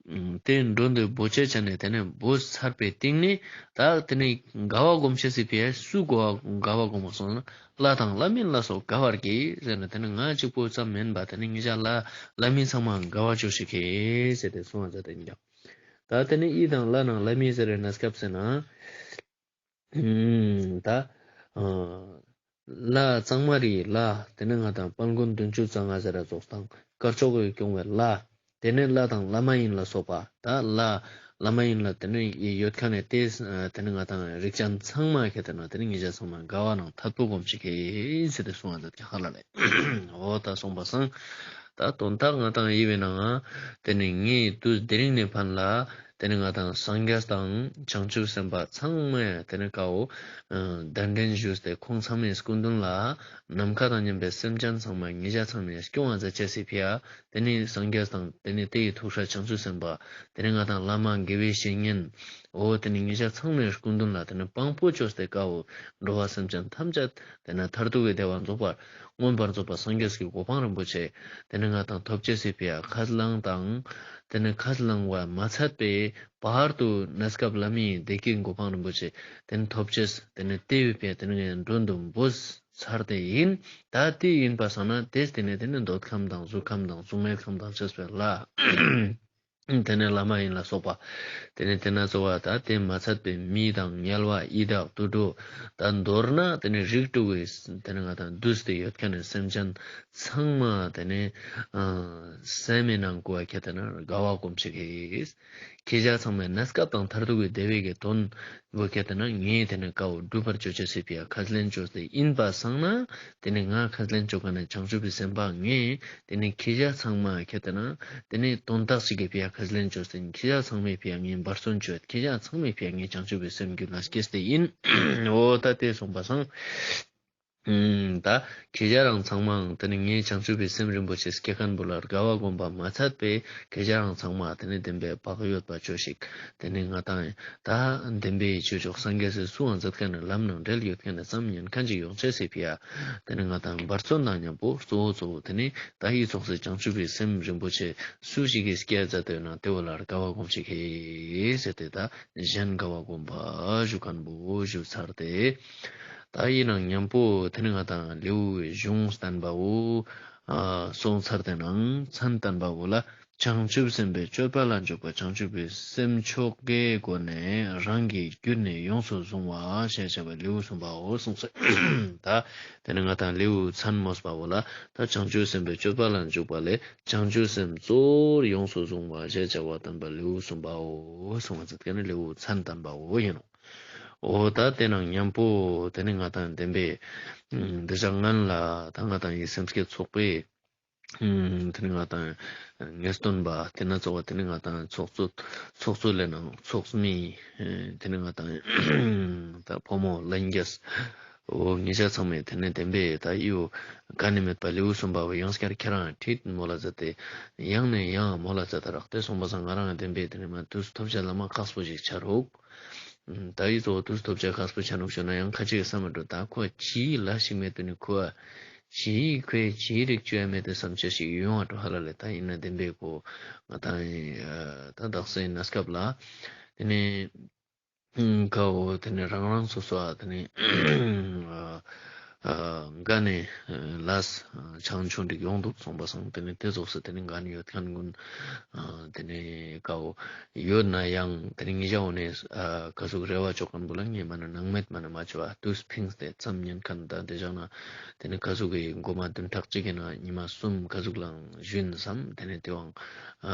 དེ་མགྲོན་དུ་བོ་ཅེས་ཅན་ནི་དེ་ནི་བོ་ཚར་པའི་སྟེང་ནི་ད་དེ་ནི་དགའ་བ་སྒོམ་ཅེས་སི་ཕི་ཡ་སུ་དགའ་བ་དགའ་བ་སྒོམ་སོང་ན་ལྷ་དང་ལྷ་མིན་ལ་སོགས་དགའ་བར་གྱིས་ཟེར་ན་དེ་ནི་ང་གཅིག་པོ་ཙམ་མེན་པ་དེ་ནི་ཉེ་ཞ་ལྷ་ལྷ་མིན་ཚང་མ་དགའ་བ་ཅོ་ཤིག་གེ་ཟེར་ཏེ་གསུངས་པ་ཟེར་ཏེ་ཡིན་ཀྱང་། ད་དེ་ནི་ཡི་དང་ལྷ་ནང་ལྷ་མིན་ཟེར་བའི་གནས་སྐབས་ཟེར་ན། ད་ཨ་ལྷ་གཙང་མ་རིའི་ལྷ་དེ་ནི་ང་དང་དཔལ་མགོན་བདུན་ཅུ་རྩ་ལྔ་ཟེར་ར་རྫོགས་དང་དཀར་ཕྱོགས་ཀྱི་སྐྱོང་བའི་ལྷ། དེ་ནི་ལྷ་དང་ལྷ་མ་ཡིན་ལ་སོགས་པ་ད་ལྷ་ལྷ་མ་ཡིན་ལ་དེ་ནི་ཡོད་ཁ་ནས་དེ་དེ་ནི་ང་དང་རིགས་ཅན་ཚང་མ་ཁྱེར་ཏེ་ན་དེ་ནི་ཉེ་ཞ་ཚང་མ་དགའ་བ་ནང་ཐད་པོ་སྒོམ་ཅིག་གེ་ཟེར་ཏེ་གསུངས་པ་ཟེར་ཏེ་ཧ་ལ་ལེ། འོ་ད་གསུངས་པ་སང་། ད་དོན་དག་ང་དང་ཡི་བའི་ནང་ང་དེ་ནི་ངའི་དུས་དེ་རིང་ནས་ཕན་ལ་དེ་ནི་ང་དང་སངས་རྒྱས་དང་བྱང་ཆུབ་སེམས་དཔའ་ཚང་མས་དེ་ནི་ཀ་འོ་གདན་འདྲེན་ཞུས་ཏེ་ཁོང་ཚང་མའི་སྐུ་མདུན་ལ་ནམ་མཁའ་དང་མཉམ་པའི་སེམས་ཅན་ཚང་མ་ཉེ་ཞ་ཚང་མས་སྐྱོང་བ་མཛད་ཅེས་སི་ཕི་ཡ་དེ་ནི་སངས་རྒྱས་དང་དེ་ནི་དེ་ཡི་ཐུགས་སྲས་བྱང་ཆུབ་སེམས་དཔའ་དེ་ནི་ང་དང་བླ་མ་དགེ་བའི་བཤེས་གཉེན་འོ་དེ་ནི་ཉེ་ཞ་ཚང་མའི་སྐུ་མདུན་ལ་དེ་ནི་དཔང་པོ་ཅོས་ཏེ་ཀ་འོ་འགྲོ་བ་སེམས་ཅན་ཐམས་ཅད་དེ་ནི་མཐར་ཐུག་གི་བདེ་བ་རྫོགས་པར་མངོན་པར་རྫོགས་པ་སངས་རྒྱས་ཀྱི་གོ་འཕང་རིན་པོ་ཆེ་དེ་ནི་ང་དང་ཐོབ་ཅེས་སི་ཕི་ཡ་ཁས་བླངས་དང་དེ་ནི་ཁས་བླངས་པ་མ་ཚད་པའི་བར་དུ་གནས་སྐབས་བླ་མེད་བདེ་སྐྱིད་གོ་འཕང་རིན་པོ་ཆེ་དེ་ནི་ཐོབ་ཅེས་དེ་ནི་དེ་བའི་ཕི་ཡ་དེ་ནི་ངས་མགྲོན་དུ་བོས་ཚར་ཏེ་ཡིན། ད་དེ་ཡིན་པ་སང་ན་དེ་དེ་ནི་དེ་ནི་འདོད་ཁམས་དང་གཟུགས་ཁམས་དང་གཟུགས་མེད་ཁམས་དང་བཅས་པའི་ལྷ། དེ་ནས་བླ་མ་ཡིན་ལ་སོགས་པ། དེ་ནས་དེ་ན་གཙོ་བོ་ད་དེ་མ་ཚད་པའི་མི་དང་དམྱལ་བ་ཡི་དྭགས་དུད་འགྲོ། ད་མདོར་ན་དེ་ནས་རིགས་དྲུག་གི་དེ་ནས་ང་དང་འདུས་ཏེ་ཡོད་མཁན་ནི་སེམས་ཅན་ཚང་མ་དེ་ནས་ཨ་སེམས་ནང་ཀུ་བ་ཁྱེད་དེ་ན་དགའ་བ་སྒོམ་ཅིག་གི། ཁྱེད་ཅག་ཚང་མའི་གནས་སྐབས་དང་མཐར་ཐུག་གི་བདེ་བའི་གི་དོན་བོ་ཁྱེད་དེ་ན་ངས་དེ་ནས་ཀ་བོ་སྒྲུབ་པར་བྱོས་བྱས་སི་ཕི་ཡ་ཁས་ལེན་བྱོས་ཏེ་ཡིན་པ་སང་ན། དེ་ནས་ང་ཁས་ལེན་བྱོ་མཁན་ནི་བྱང་ཆུབ་པའི་སེམས་དཔའ་ངས་དེ་ནས་ཁྱེད་ཅག་ཚང་མ་ཁྱེད་དེ་ན་དེ་ནས་དོན་དག་ཅིག་གི་ཕི་ཡ་ཁས་ལེན་བྱོས་ཏེ་ཡིན། ཁྱེད་ཅག་ཚང་མའི་ཕི་ཡ་ངས་འབད་བརྩོན་བྱོས། ཁྱེད་ཅག་ཚང་མའི་ཕི་ཡ་ངས་བྱང་ཆུབ་པའི་སེམས་རྒྱུད་ལ་སྐྱེས་ཏེ་ཡིན། འོ་ད་དེ་སོང་པ་སང་། ཨུམ། ད་ཁྱེད་ཅག་རང་ཚང་མའང་དེ་ནས་ངའི་བྱང་ཆུབ་པའི་སེམས་རིན་པོ་ཆེ་སྐྱེ་མཁན་བོ་ལ་དགའ་བ་སྒོམ་པ་མ་ཚད་པའི་ཁྱེད་ཅག་རང་ཚང་མ་དེ་ནས་བདེན་པའི་བག་ཡོད་པ་བྱོས་ཤིག་དེ་ནས་ང་དང་ད་བདེན་པའི་ཆོས་མཆོག་སངས་རྒྱས་སི་གསུང་བ་མཛད་མཁན་ནི་ལམ་ནང་འབྲེལ་ཡོད་མཁན་ནི་ཙམ་ཉན་མཁན་ཅིག་ཡོང་ཅེས་སི་ཕི་ཡ། དེ་ནས་ང་དང་འབད་བརྩོན་དང་མཉམ་པོ་གཙོ་བོ་གཙོ་བོ་དེ་ནས་ད་ཡི་ཚོགས་སི་བྱང་ཆུབ་པའི་སེམས་རིན་པོ་ཆེ་སུ་ཞིག་གིས་སྐྱེ་མཛད་དེ་ཡོད་ན་དེ་བོ་ལ་དགའ་བ་སྒོམ་ཅིག་གི་ཟེར་ཏེ་ད་གཞན་དགའ་བ་སྒོམ་པ་ཞུ་མཁན་བོ་ཞུ་ཚར་ཏེ། ད་ཡིན་ནའང་མཉམ་པོ་དེ་ནི་ང་དང་ལེའུའི་གཞུང་བསྟན་པ་བོ། ཨ་སོང་ཚར་ཏེ་ནང་མཚན་བསྟན་པ་བོ་ལ། བྱང་ཆུབ་སེམས་དཔའི་སྤྱོད་པ་ལ་འཇུག་པ། བྱང་ཆུབ་པའི་སེམས་མཆོག་གི་སྒོ་ནས་རང་གི་རྒྱུད་ནས་ཡོངས་སུ་བཟུང་བ་ཞེས་བྱ་བའི་ལེའུ་གསུམ་པའོ་གསུངས་སོ། ད་དེ་ནི་ང་དང་ལེའུ་མཚན་མོས་པ་བོ་ལ་ད་བྱང་ཆུབ་སེམས་དཔའི་སྤྱོད་པ་ལ་འཇུག་པ་ལས་བྱང་ཆུབ་སེམས་གཙོ་བོར་ཡོངས་སུ་བཟུང་བ་ཞེས་བྱ་བ་བསྟན་པ་ལེའུ་གསུམ་པའོ་གསུངས་པ་ཟེར་ཏེ་ནི་ལེའུ་མཚན་བསྟན་པའོ་ཡིན་ནོ། འོ་ད་དེ་ནང་མཉམ་པོ་དེ་ནི་ང་དང་བདེན་པའི་འདི་ཞག་ངན་ལ་ད་ང་དང་ཡི་སེམས་བསྐྱེད་ཚོགས་པའི་དེ་ནི་ང་དང་ངེས་སྟོན་པ་དེ་ན་གཙོ་བོ་དེ་ནི་ང་དང་ཚོགས་གཙོ་ཚོགས་གཙོ་ལས་ནང་ཚོགས་མི་དེ་ནི་ང་དང་ད་ཕོ་མོ་ལྷན་རྒྱས། འོ་ངེད་ཅག་ཚང་མས་དེ་ནས་བདེན་པའི་ད་ཡིའུ་ག་ནི་མེད་པ་ལེའུ་གསུམ་པ་བོ་ཡང་སྐྱར་ཁྱེད་རང་ཁྲིད་མོལ་ལ་མཛད་དེ་ཡང་ནས་ཡང་མོལ་ལ་མཛད་དེ་རག་དེ་སོང་པ་སང་ང་རང་བདེན་པའི་དེ་ནས་མ་དུས་ཐོབ་བྱ་ལ་མ་ཁག་པོ་ཞིག་ཆ་རུག་ད་ཡི་གཙོ་བོ་དུས་ཐོབ་བྱ་ཁག་པོ་ཆ་ནུག་ཞུ་ན་ཡང་ཁ་ཅིག་བསམ་མ་འགྲོ། ད་ཁོ་ཅིའི་ལ་ཞིག་མེད་དུ་ནི་ཁོ་ཅིའི་ཁོས་ཅིའི་རིགས་བཅོས་ཡ་མེད་དེ་བསམ་བྱ་ཞིག་ཡོང་བ་འགྲོ་ཧ་ལ་ལས། ད་ཡིན་ན་བདེན་པའི་ཁོ་ང་ད་ད་དག་སའི་གནས་སྐབས་ལ་དེ་ནས། ཀའོ་དེ་ནས་རང་རང་སོ་སོ་ཨ་དེ་ནས་ཨ་ཨ་ག་ནས་ལས་ཆང་ཆུང་འགྲིག་ཡོང་འདུག་སོང་པ་སང་དེ་ནས་དེ་ཙོགས་སུ་དེ་ནས་ག་ནས་ཡོད་མཁན་ཀུན་དེ་ནས་ཀའོ་ཡོད་ན་ཡང་དེ་ནས་ངེད་ཅག་འོ་ནས་ཀ་ཟུག་རེ་བ་ཅོ་མཁན་བོ་ལ་ངས་མ་ན་ནང་མེད་མ་ན་མ་ཅོ་བ་དུས་ཕིངས་ཏེ་ཙམ་ཉན་མཁན་ད་དེ་བཞག་ན་དེ་ནས་ཀ་ཟུག་གི་མགོ་མ་བདུན་ཕྲག་གཅིག་གི་ནང་ཉི་མ་གསུམ་ཀ་ཟུག་ལའང་ཞུ་ཡིན་བསམ། དེ་ནས་དེ་བའང་ཨ་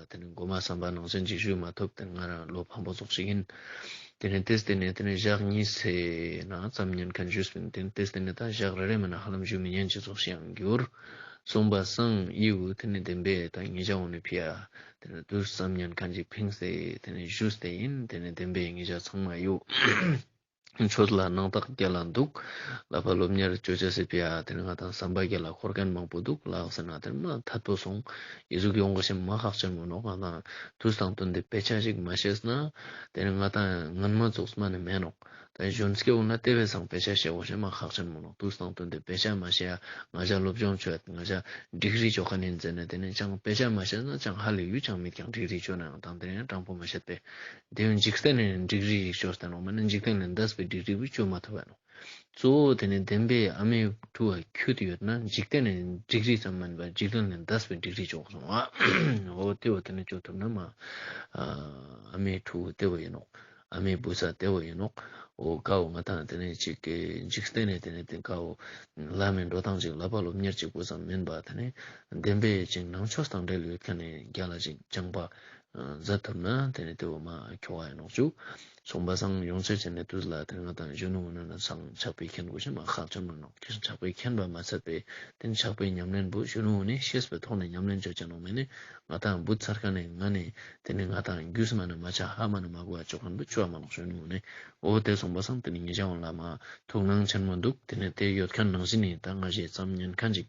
དེ་ནས་མགོ་མ་བསམ་པ་ནང་བཞིན་ཅིག་ཞུ་མ་ཐུབ། དེ་ནས་ང་རང་ལོ་ཕམ་པོ་ཙོགས་ཤིག་ཡིན། དེ་ནས་དེས་དེ་ནས་དེ་ནས་ཞག་གཉིས་ཚེ་ན་ཙམ་ཉན་མཁན་ཞུས་པིན། དེ་ནས་དེས་དེ་ནས་ད་ཞག་རེ་རེ་མ་ན་ཧ་ལམ་ཞུ་མི་ཉན་ཅི་ཙོགས་ཤིག་ཡང་འགྱུར། སོང་པ་སང་ཡིའུ་དེ་ནས་བདེན་པའི་ད་ངེད་ཅག་འོ་ནི་ཕི་ཡ་དེ་ནས་དུས་ཙམ་ཉན་མཁན་ཅིག་ཕིངས་ཏེ་དེ་ནས་ཞུས་ཏེ་ཡིན། དེ་ནས་བདེན་པའི་ངེད་ཅག་ཚང་མ་ཡིའུ་ཆོས་ལ་སྣང་དག་རྒྱལ་ལ་འདུག་ལྷག་པ་སློབ་གཉེར་ཅོ་ཅེས་སི་ཕི་ཡ་དེ་ནས་ང་དང་བསམ་པ་རྒྱལ་ལ་འཁོར་མཁན་མང་པོ་འདུག་ལགས་ཟེར་ན་དེ་མ་ཐད་པོ་སོང་། ཡི་ཟུག་ཡོང་གི་ཞེས་མ་ཁག་ཅན་མོ་ནོག་ང་དང་དུས་དང་བསྟུན་ཏེ་དཔེ་ཆ་ཞིག་མ་ཤེས་ན་དེ་ནས་ང་དང་ངན་མ་ཙོགས་མ་ནི་མེད་ནོག་ད་གཞོན་སྐྱེ་བོ་ན་དེ་བས་སང་དཔེ་ཆ་ཤེས་འོ་ཞེས་མ་ཁག་ཅན་མོ་ནོག་དུས་དང་བསྟུན་ཏེ་དཔེ་ཆ་མ་ཤེས་ཡ་ང་ཅག་སློབ་སྦྱོང་ཆོད་ང་ཅག་ཌིག་རི་ཅོ་ཁན་ཡིན་ཟེར་ན་དེ་ནས་ཅང་དཔེ་ཆ་མ་ཤེས་ན་ཅང་ཧ་ལས་ཡུལ་ཅང་མེད་ཀྱང་ཌིག་རི་ཅོ་ན་ཡང་དང་དེ་ནས་ཡང་དྲང་པོ་མ་བཤད་པས། དེ་ཡང་འཇིག་རྟེན་ནས་ཌིག་རི་ཞིག་ཤོར་ཏེ་ནོག་མ་ནི་འཇིག་རྟེན་ལས་འདས་པའི་ཌིག་རི་བུ་ཅོ་མ་ཐུབ་པ་ནོག་གཙོ་བོ་དེ་ནས་བདེན་པའི་ཨ་མའི་ཕྲུ་གུ་ཁྱོད་ཡོད་ན་འཇིག་རྟེན་ནས་ཌིག་རི་ཙམ་མིན་པ་འཇིག་རྟེན་ལས་འདས་པའི་ཌིག་རི་ཅོ་སོང་བ། འོ་དེ་བོ་དེ་ནས་ཅོ་ཐུབ་ན་མ་ཨ་མའི་ཕྲུ་གུ་དེ་བོ་ཡིན་ནོག་ཨ་མའི་བུ་ཚ་དེ་བོ་ཡིན་ནོག་འོ་ཀའོ་ང་དང་དེ་ནས་ཅིག་གི་འཇིག་རྟེན་ནས་དེ་ནས་དེ་ཀའོ་ལྷ་མིའི་འགྲོ་སྟངས་ཅིག་ལྷག་པ་སློབ་གཉེར་ཅིག་པོ་ཙམ་མིན་པ་དེ་ནས་བདེན་པའི་ཅིག་ནང་ཆོས་དང་འབྲེལ་ཡོད་མཁན་ནས་རྒྱ་ལ་ཅིག་སྦྱངས་པ་མཛད་ཐུབ་ན་དེ་ནས་དེ་བོ་མ་ཁྱོ་བ་ཡིན་ནོག་ཅུ། སོང་པ་སང་ཡོང་ཆེ་ཆེ་ནས་དུས་ལ་དེ་ནས་ང་དང་གཞོན་ནུ་ནང་ན་སང་ཕྱག་དཔེ་མཁྱེན་དགོས་ཤེས་མ་ཁག་ཅན་མ་ནོག་ཕྱག་དཔེ་མཁྱེན་པ་མ་ཚད་པའི་དེ་ནས་ཕྱག་དཔེ་ཉམས་ལེན་བུ་གཞོན་ནུ་ནས་ཤེས་པའི་ཐོག་ནས་ཉམས་ལེན་ཅོ་ཅེས་ནོག་མེད་ནས་ང་དང་བུ་ཚར་ཁ་ནས་ང་ནས་དེ་ནས་ང་དང་རྒྱུས་མ་ནས་མ་ཆ་ཧ་མ་ནས་མ་གོ་བ་ཅོ་ཁན་བུ་ཅོ་མ་ནོག་གཞོན་ནུ་ནས། འོ་དེ་སོང་པ་སང་དེ་ནས་ངེད་ཅག་འོང་ལ་མ་ཐུགས་སྣང་ཆེན་མོ་འདུག་དེ་ནས་དེ་ཡོད་མཁན་ནང་བཞིན་ནི་ད་ང་ཞེས་ཙམ་ཉན་མཁན་ཅིག་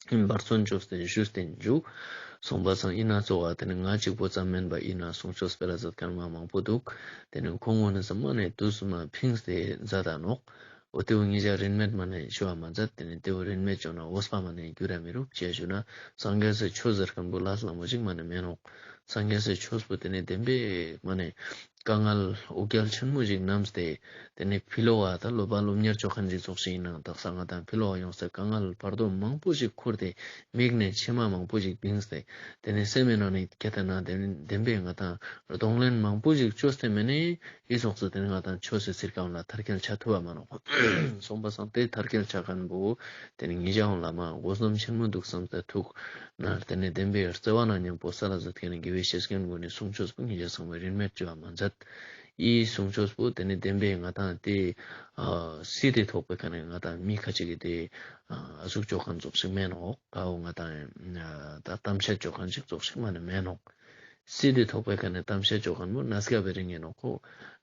འབད་བརྩོན་ཅོས་ཏེ་ཞུས་ཏེ་འཇུག་སོང་པ་སང་ཡིན་ན་གཙོ་བ་དེ་ནས་ང་གཅིག་པོ་ཙམ་མིན་པ་ཡིན་ན་གསུང་ཆོས་སྤེ་ར་མཛད་མཁན་མ་མང་པོ་འདུག་དེ་ནས་ཁོང་ངོ་ནས་སམ་མ་ནས་དུས་སུ་མ་ཕིངས་ཏེ་མཛད་ད་ནོག་འོ་དེ་བོ་ངེད་ཅག་རིན་མེད་མ་ནས་ཞུ་བ་མ་མཛད། དེ་ནས་དེ་བོ་རིན་མེད་ཅོ་ན་འོས་པ་མ་ནས་འགྱུར་ར་མི་རུག་ཅེས་ཞུ་ན་སངས་རྒྱས་སི་ཆོས་ཟེར་མཁན་བོ་ལས་སླ་མོ་ཅིག་མ་ནས་མེད་ནོག་སངས་རྒྱས་སི་ཆོས་པོ་དེ་ནི་བདེན་པའི་མ་ནེ་དཀའ་ངལ་འོ་བརྒྱལ་ཆེན་མོ་ཞིག་མནམས་ཏེ་དེ་ནི་ཕི་ལོག་ག་ད་སློབ་པ་སློབ་གཉེར་ཅོ་ཁན་ཞིག་ཙོགས་ཤིག་ཨིན་ནའང་དག་ས་ང་དང་ཕི་ལོག་ག་ཡོངས་ཏེ་དཀའ་ངལ་བར་དོ་མང་པོ་ཞིག་ཁུར་ཏེ་མིག་ནེ་མཆི་མ་མང་པོ་ཞིག་བིངས་ཏེ་དེ་ནི་སེམས་སི་ནང་ནེ་ཁྱད་ད་ན་དེ་ནི་བདེན་པའི་ང་དང་གདོང་ལེན་མང་པོ་ཞིག་ཅོས་ཏེ་མ་ནེ་ཨི་ཙོགས་སི་དེ་ནི་ང་དང་ཆོས་སི་ཚིར་ཀ་ལ་མཐར་སྐྱེལ་ཆ་ཐུབ་བ་མ་ནོག། སོང་པ་སང་དེ་མཐར་སྐྱེལ་ཆ་ཁན་བོ་དེ་ནི་ང་ཞའི་ལ་མ་དགོས་སྣམ་ཆེན་མོ་འདུག་བསམས་ཏེ་ཐུགས་ནང་དེ་ནི་བདེན་པའི་བརྩེ་བ་ནང་ཉམ་པོ་སལ་ལ་མཛད་ཁན་ནི་དགེ་བའི་བཤེས་གཉེན་གུན་ནི་གསུང་ཆོས་པོ་ང་ཞའི་ཚང་མ་རིན་མེད་ཅོ་བ་མ་མཛད། ཨི་གསུང་ཆོས་པོ་དེ་ནི་བདེན་པའི་ང་དང་དེ་ཨ་སྲིད་དེ་ཐོག་པའི་ཁ་ནེ་ང་དང་མི་ཁ་ཅིག་གི་དེ་ཨ་ཟུག་ཅོ་ཁན་ཙོགས་ཤིག་མེན་ནོག། ཀ་བོ་ང་དང་ཨ་ད་གཏམ་བཤད་ཅོ་ཁན་ཅིག་ཙོགས་ཤིག་མ་ནེ་མེན་ནོག། སྲིད་དེ་ཐོག་པའི་ཁ་ནེ་གཏམ་བཤད་ཅོ་ཁན་བོ་ནེ་སྐབས་རིང་ཨིན་ནོག་ཁོ།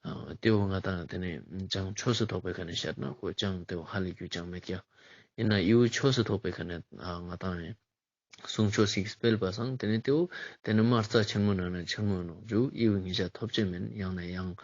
ཨ་དེ་བོ་ང་དང་དེ་ནི་ཅང་ཆོས་སི་ཐོག་པའི་ཁ་ནེ་བཤད་ན་ཁོ་ཅང་དེ་བོ་ཧ་ལས་རྒྱུ་ཅང་མེད་ཀྱག། ཨིན་ན་ཨི་བོ་ཆོས་སི་ཐོག་པའི་ཁ་ནེ་ཨ་ང་དང་གསུང་ཆོས་ཤིག་སྤེལ་བ་སང་དེ་ནི་དེ་བོ་དེ་ནི་མ་རྩ་ཆེན་མོ་ནང་ནེ་ཆེན་མོ་ནོག་ཞུ། ཨི་བོ་ང་ཞའི་ཐོབ་ཅེས་མེན། ཡང་ནེ་ཡང་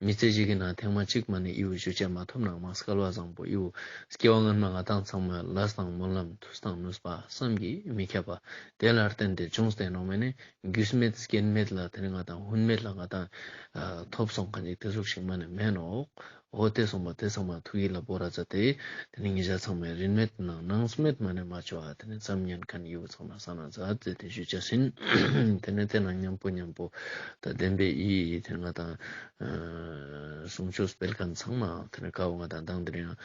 མི་ཚེ་ཞིག་གི་ནང་ཐེངས་མ་གཅིག་མ་ནེ་ཨི་བོ་ཞུ་ཅེས་མ་ཐོབ་ནའང་མ་སྐལ་བ་བཟང་པོ་ཨི་བོ་སྐྱེ་བ་སྔོན་མ་ང་དང་ཚང་མ་ལས་དང་སྨོན་ལམ་མཐུ་དང་ནུས་པ་བསམ་གྱིས་མི་ཁྱབ་པ་དེ་ལ་བརྟེན་ཏེ་བྱུང་སྟེ་ནོག་མ་ནེ་རྒྱུས་མེད་རྐྱེན་མེད་ལ་དེ་ནི་ང་དང་ཧུན་མེད་ལ་ང་དང་ཨ་ཐོབ་སོང་ཁན་ཅིག་དེ་ཟུག་ཤིག་མ་ནེ་མེན་ནོག། འོ་དེ་སོང་པ་དེ་ཚང་མ་ཐུགས་ཡིད་ལ་བོར་ར་མཛད་དེ་དེ་ནི་ང་ཞའི་ཚང་མ་རིན་མེད་ནང་སྣང་མེད་མ་ནེ་མ་ཅོ་བ་དེ་ནི་ཙམ་ཉན་ཁན་ཨི་བོ་ཚང་མ་ས་ན་མཛད་དེ་དེ་ཞུ་ཅེས་ཨིན། དེ་ནི་དེ་ནང་ཉམ་པོ་ཉམ་པོ་ད་བདེན་པའི་ཨི་དེ་ནི་ང་དང་ཨ་གསུང་ཆོས་སྤེལ་ཁན་ཚང་མ་དེ་ནི་ཀ་བོ་ང་དང་དང་དེ་རིང་ཨ་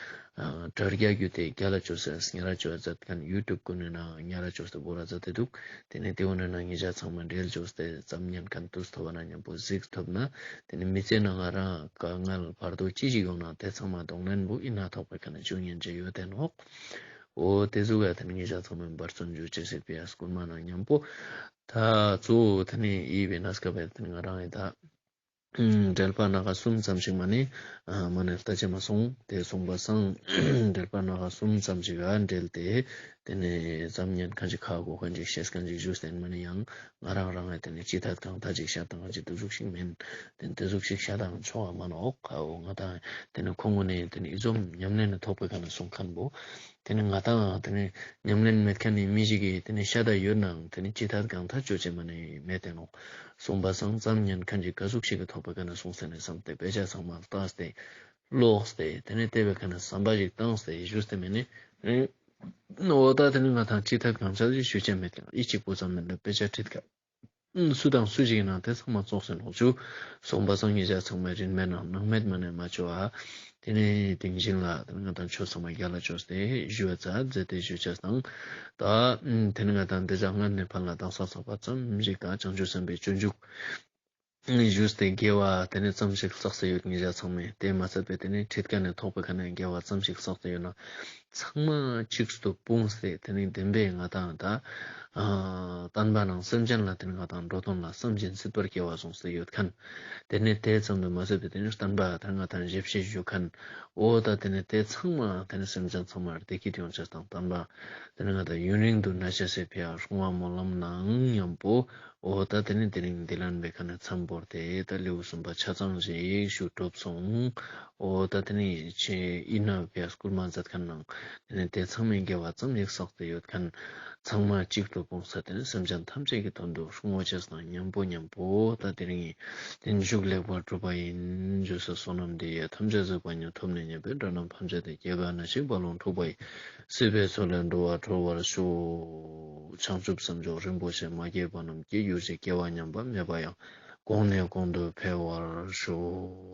དྲ་རྒྱ་བརྒྱུད་དེ་རྒྱལ་ལ་ཅོས་ཟེར་ཉེ་ར་ཅོས་མཛད་ཁན་ཡུ་ཊུབ་གུན་ནི་ནང་ཉེ་ར་ཅོས་ཏེ་བོར་ར་མཛད་དེ་འདུག། དེ་ནི་དེ་བོ་ནི་ནང་ང་ཞའི་ཚང་མ་འབྲེལ་ཅོས་ཏེ་ཙམ་ཉན་ཁན་དུས་ཐོབ་པ་ན་ཉམ་པོ་གཟིགས་ཐུབ་ན་དེ་ནི་མི་ཚེ་ནང་ང་རང་དཀའ་ངལ་བར་དོ་ཅི་ཞིག་ཡོང་ན་དེ་ཚང་མ་གདོང་ལེན་བོ་ཨི་ནང་ཐོག་པའི་ཁ་ནེ་ཅོ་ཉན་ཅེས་ཡོད་དེ་ནོག། འོ་དེ་ཟུག་ག་དེ་ནི་ང་ཞའི་ཚང་མ་འབད་བརྩོན་ཅོ་ཅེས་ཟེར་པའི་སྐུལ་མ་ནང་ཉམ་པོ་ད་གཙོ་བོ་དེ་ནི་ཨི་བེ་ནེ་སྐབས་དེ་ནི་ང་རང་ཨི་ད་འགྲེལ་པ་སྣ་ཁ་གསུམ་ཙམ་ཞིག་མ་ནེ་ཨ་མ་ནེ་ལྟ་ཅེས་མ་སོང་། དེ་སོང་པ་སང་འགྲེལ་པ་སྣ་ཁ་གསུམ་ཙམ་ཞིག་ག་འགྲེལ་ཏེ་དེ་ནི་ཙམ་ཉན་ཁན་ཅིག་ཁ་གོ་ཁན་ཅིག་ཤེས་ཁན་ཅིག་ཞུས་ཏེ་མ་ནེ་ཡང་ང་རང་རང་ངི་དེ་ནི་ཅི་ཐད་གང་ཐད་ཅིག་བཤད་དང་ཅི་དེ་ཟུག་ཤིག་མེན། དེ་དེ་ཟུག་ཤིག་བཤད་དང་ཆོག་ག་མ་ནོག། ཁ་བོ་ང་དང་དེ་ནི་ཁོང་གུན་ནི་དེ་ནི་ཨི་ཙམ་ཉམས་ལེན་ནི་ཐོག་པའི་ཁ་ནེ་གསུང་ཁན་བོ་དེ་ནི་ང་དང་དེ་ནི་ཉམས་ལེན་མེད་ཁན་ནི་མི་ཞིག་གི་དེ་ནི་ཤ་ད་ཡོད་ནའང་དེ་ནི་ཅི་ཐད་གང་ཐད་ཅོ་ཅེས་མ་ནེ་མེད་དེ་ནོག། སོང་པ་སང་ཙམ་ཉན་ཁན་ཅིག་ག་ཟུག་ཤིག་གི་ཐོག་པའི་ཁ་ནེ་གསུངས་ཏེ་ནི་བསམས་ཏེ་དཔེ་ཆ་ཚང་མ་ལྟས་ཏེ་ཀློགས་ཏེ་དེ་ནི་དེ་བོའི་ཁ་ནེ་བསམ་པ་ཞིག་བཏངས་ཏེ་ཞུས་ཏེ་མ་ནེ་འོ་ད་དེ་ནི་ང་དང་ཅི་ཐད་གང་ཆ་ཞིག་ཞུ་ཅེས་མེད་ཀྱང་ཨི་གཅིག་པོ་ཙམ་མེན་ན་དཔེ་ཆ་ཁྲིད་ཀ་སུ་དང་སུ་ཞིག་ནང་དེ་ཚང་མ་ཙོགས་སེ་ནོག་ཞུ། སོང་པ་སང་ང་ཞའི་ཚང་མ་རིན་མེད་ནང་སྣང་མེད་མ་ནེ་མ་ཅོ་བ། དེ་ནི་དེ་བཞིན་ལ་དེ་ནི་ང་དང་ཆོས་ཚང་མ་རྒྱལ་ལ་ཅོས་ཏེ་ཞུ་བ་མཛད་དེ་ཞུ་ཅེས་དང་། ད་དེ་ནི་ང་དང་དེ་ཟ་སྔ་ནེ་ཕར་ལ་དང་ས་ཚགས་པ་ཙམ་ཞིག་ག་བྱང་ཆུབ་སེམས་དཔའི་སྤྱོད་འཇུག་ཞུས་ཏེ་དགེ་བ་དེ་ནི་ཙམ་ཞིག་བསགས་ཏེ་ཡོད། ང་ཞའི་ཚང་མས་དེ་མ་ཚད་པའི་དེ་ནི་ཁྲིད་ཀ་ནེ་ཐོག་པའི་ཁ་ནེ་དགེ་བ་ཙམ་ཞིག་བསགས་ཏེ་ཡོད་ན་ཚང་མ་གཅིག་ཏུ་སྤུངས་ཏེ་དེ་ནི་བདེན་པའི་ང་དང་ད་ཨ་བསྟན་པ་ནང་སེམས་ཅན་ལ་དེ་ནི་ང་དང་འགྲོ་དོན་ལ་བསམ་བཞིན་སྲིད་པར་སྐྱེ་བ་བཟུང་སྟེ་ཡོད་ཁན། དེ་ནི་དེ་ཙམ་དུ་མ་ཟད་པའི་དེ་ནི་བསྟན་པ་དེ་ནི་ང་དང་ཞབས་ཕྱི་ཞུ་ཁན། འོ་ད་དེ་ནི་དེ་ཚང་མ་དེ་ནི་སེམས་ཅན་ཚང་མར་བདེ་སྐྱིད་ཡོང་ཅེས་དང་བསྟན་པ་དེ་ནི་ང་དང་ཡུན་རིང་དུ་གནས་ཅེས་སི་ཕི་ཡ་སྲུང་བ་སྨོན་ལམ་ནང་ཉམ་པོ། འོ་ད་དེ་ནི་དེ་རིང་འདི་ལན་པའི་ཁ་ནེ་མཚམས་བོར་ཏེ་ད་ལེའུ་གསུམ་པ་ཆ་ཚང་ཞིག་ཞུ་གྲུབ་སོང་། འོ་ད་དེ་ནི་ཆེ་ཨི་ནེ་ཕི་ཡ་སྐུལ་མ་མཛད་ཁན་ནང་དེ་ནི་དེ་ཚང་མའི་དགེ་བ་ཙམ་ཞིག་བསགས་ཏེ་ཡོད་ཁན་ཚང་མ་གཅིག་ཏུ་སྤུངས་ས་དེ་ནི་སེམས་ཅན་ཐམས་ཅད་ཀྱི་དོན་དུ་སྲུང་བ་ཅོས་དང་ཉམ་པོ་ཉམ་པོ་ད་དེ་རིང་བརྟན་བཞུགས་ལེགས་པར་གྲུབ་པ་ཡིན། བཅོས་ས་བསོད་ནམས་འདི་ཡིས་ཐམས་ཅད་གཟིགས་པ་ཉིད། ཐོབ་ནས་ཉེས་པའི་དགྲ་རྣམས་ཕམ་བྱས་ཏེ། སྐྱེ་རྒ་ན་འཆིའི་རྦ་ཀློང་འཁྲུགས་པ་ཡི། སྲིད་པའི་མཚོ་ལས་འགྲོ་བ་སྒྲོལ་བར་ཤོག། བྱང་ཆུབ་སེམས་མཆོག་རིན་པོ་ཆེ། མ་སྐྱེས་པ་རྣམས་སྐྱེ་གྱུར་ཅིག། སྐྱེ་བ་ཉམས་པ་མེད་པ་ཡང་། གོང་ནས་གོང་དུ་འཕེལ་བར་ཤོག།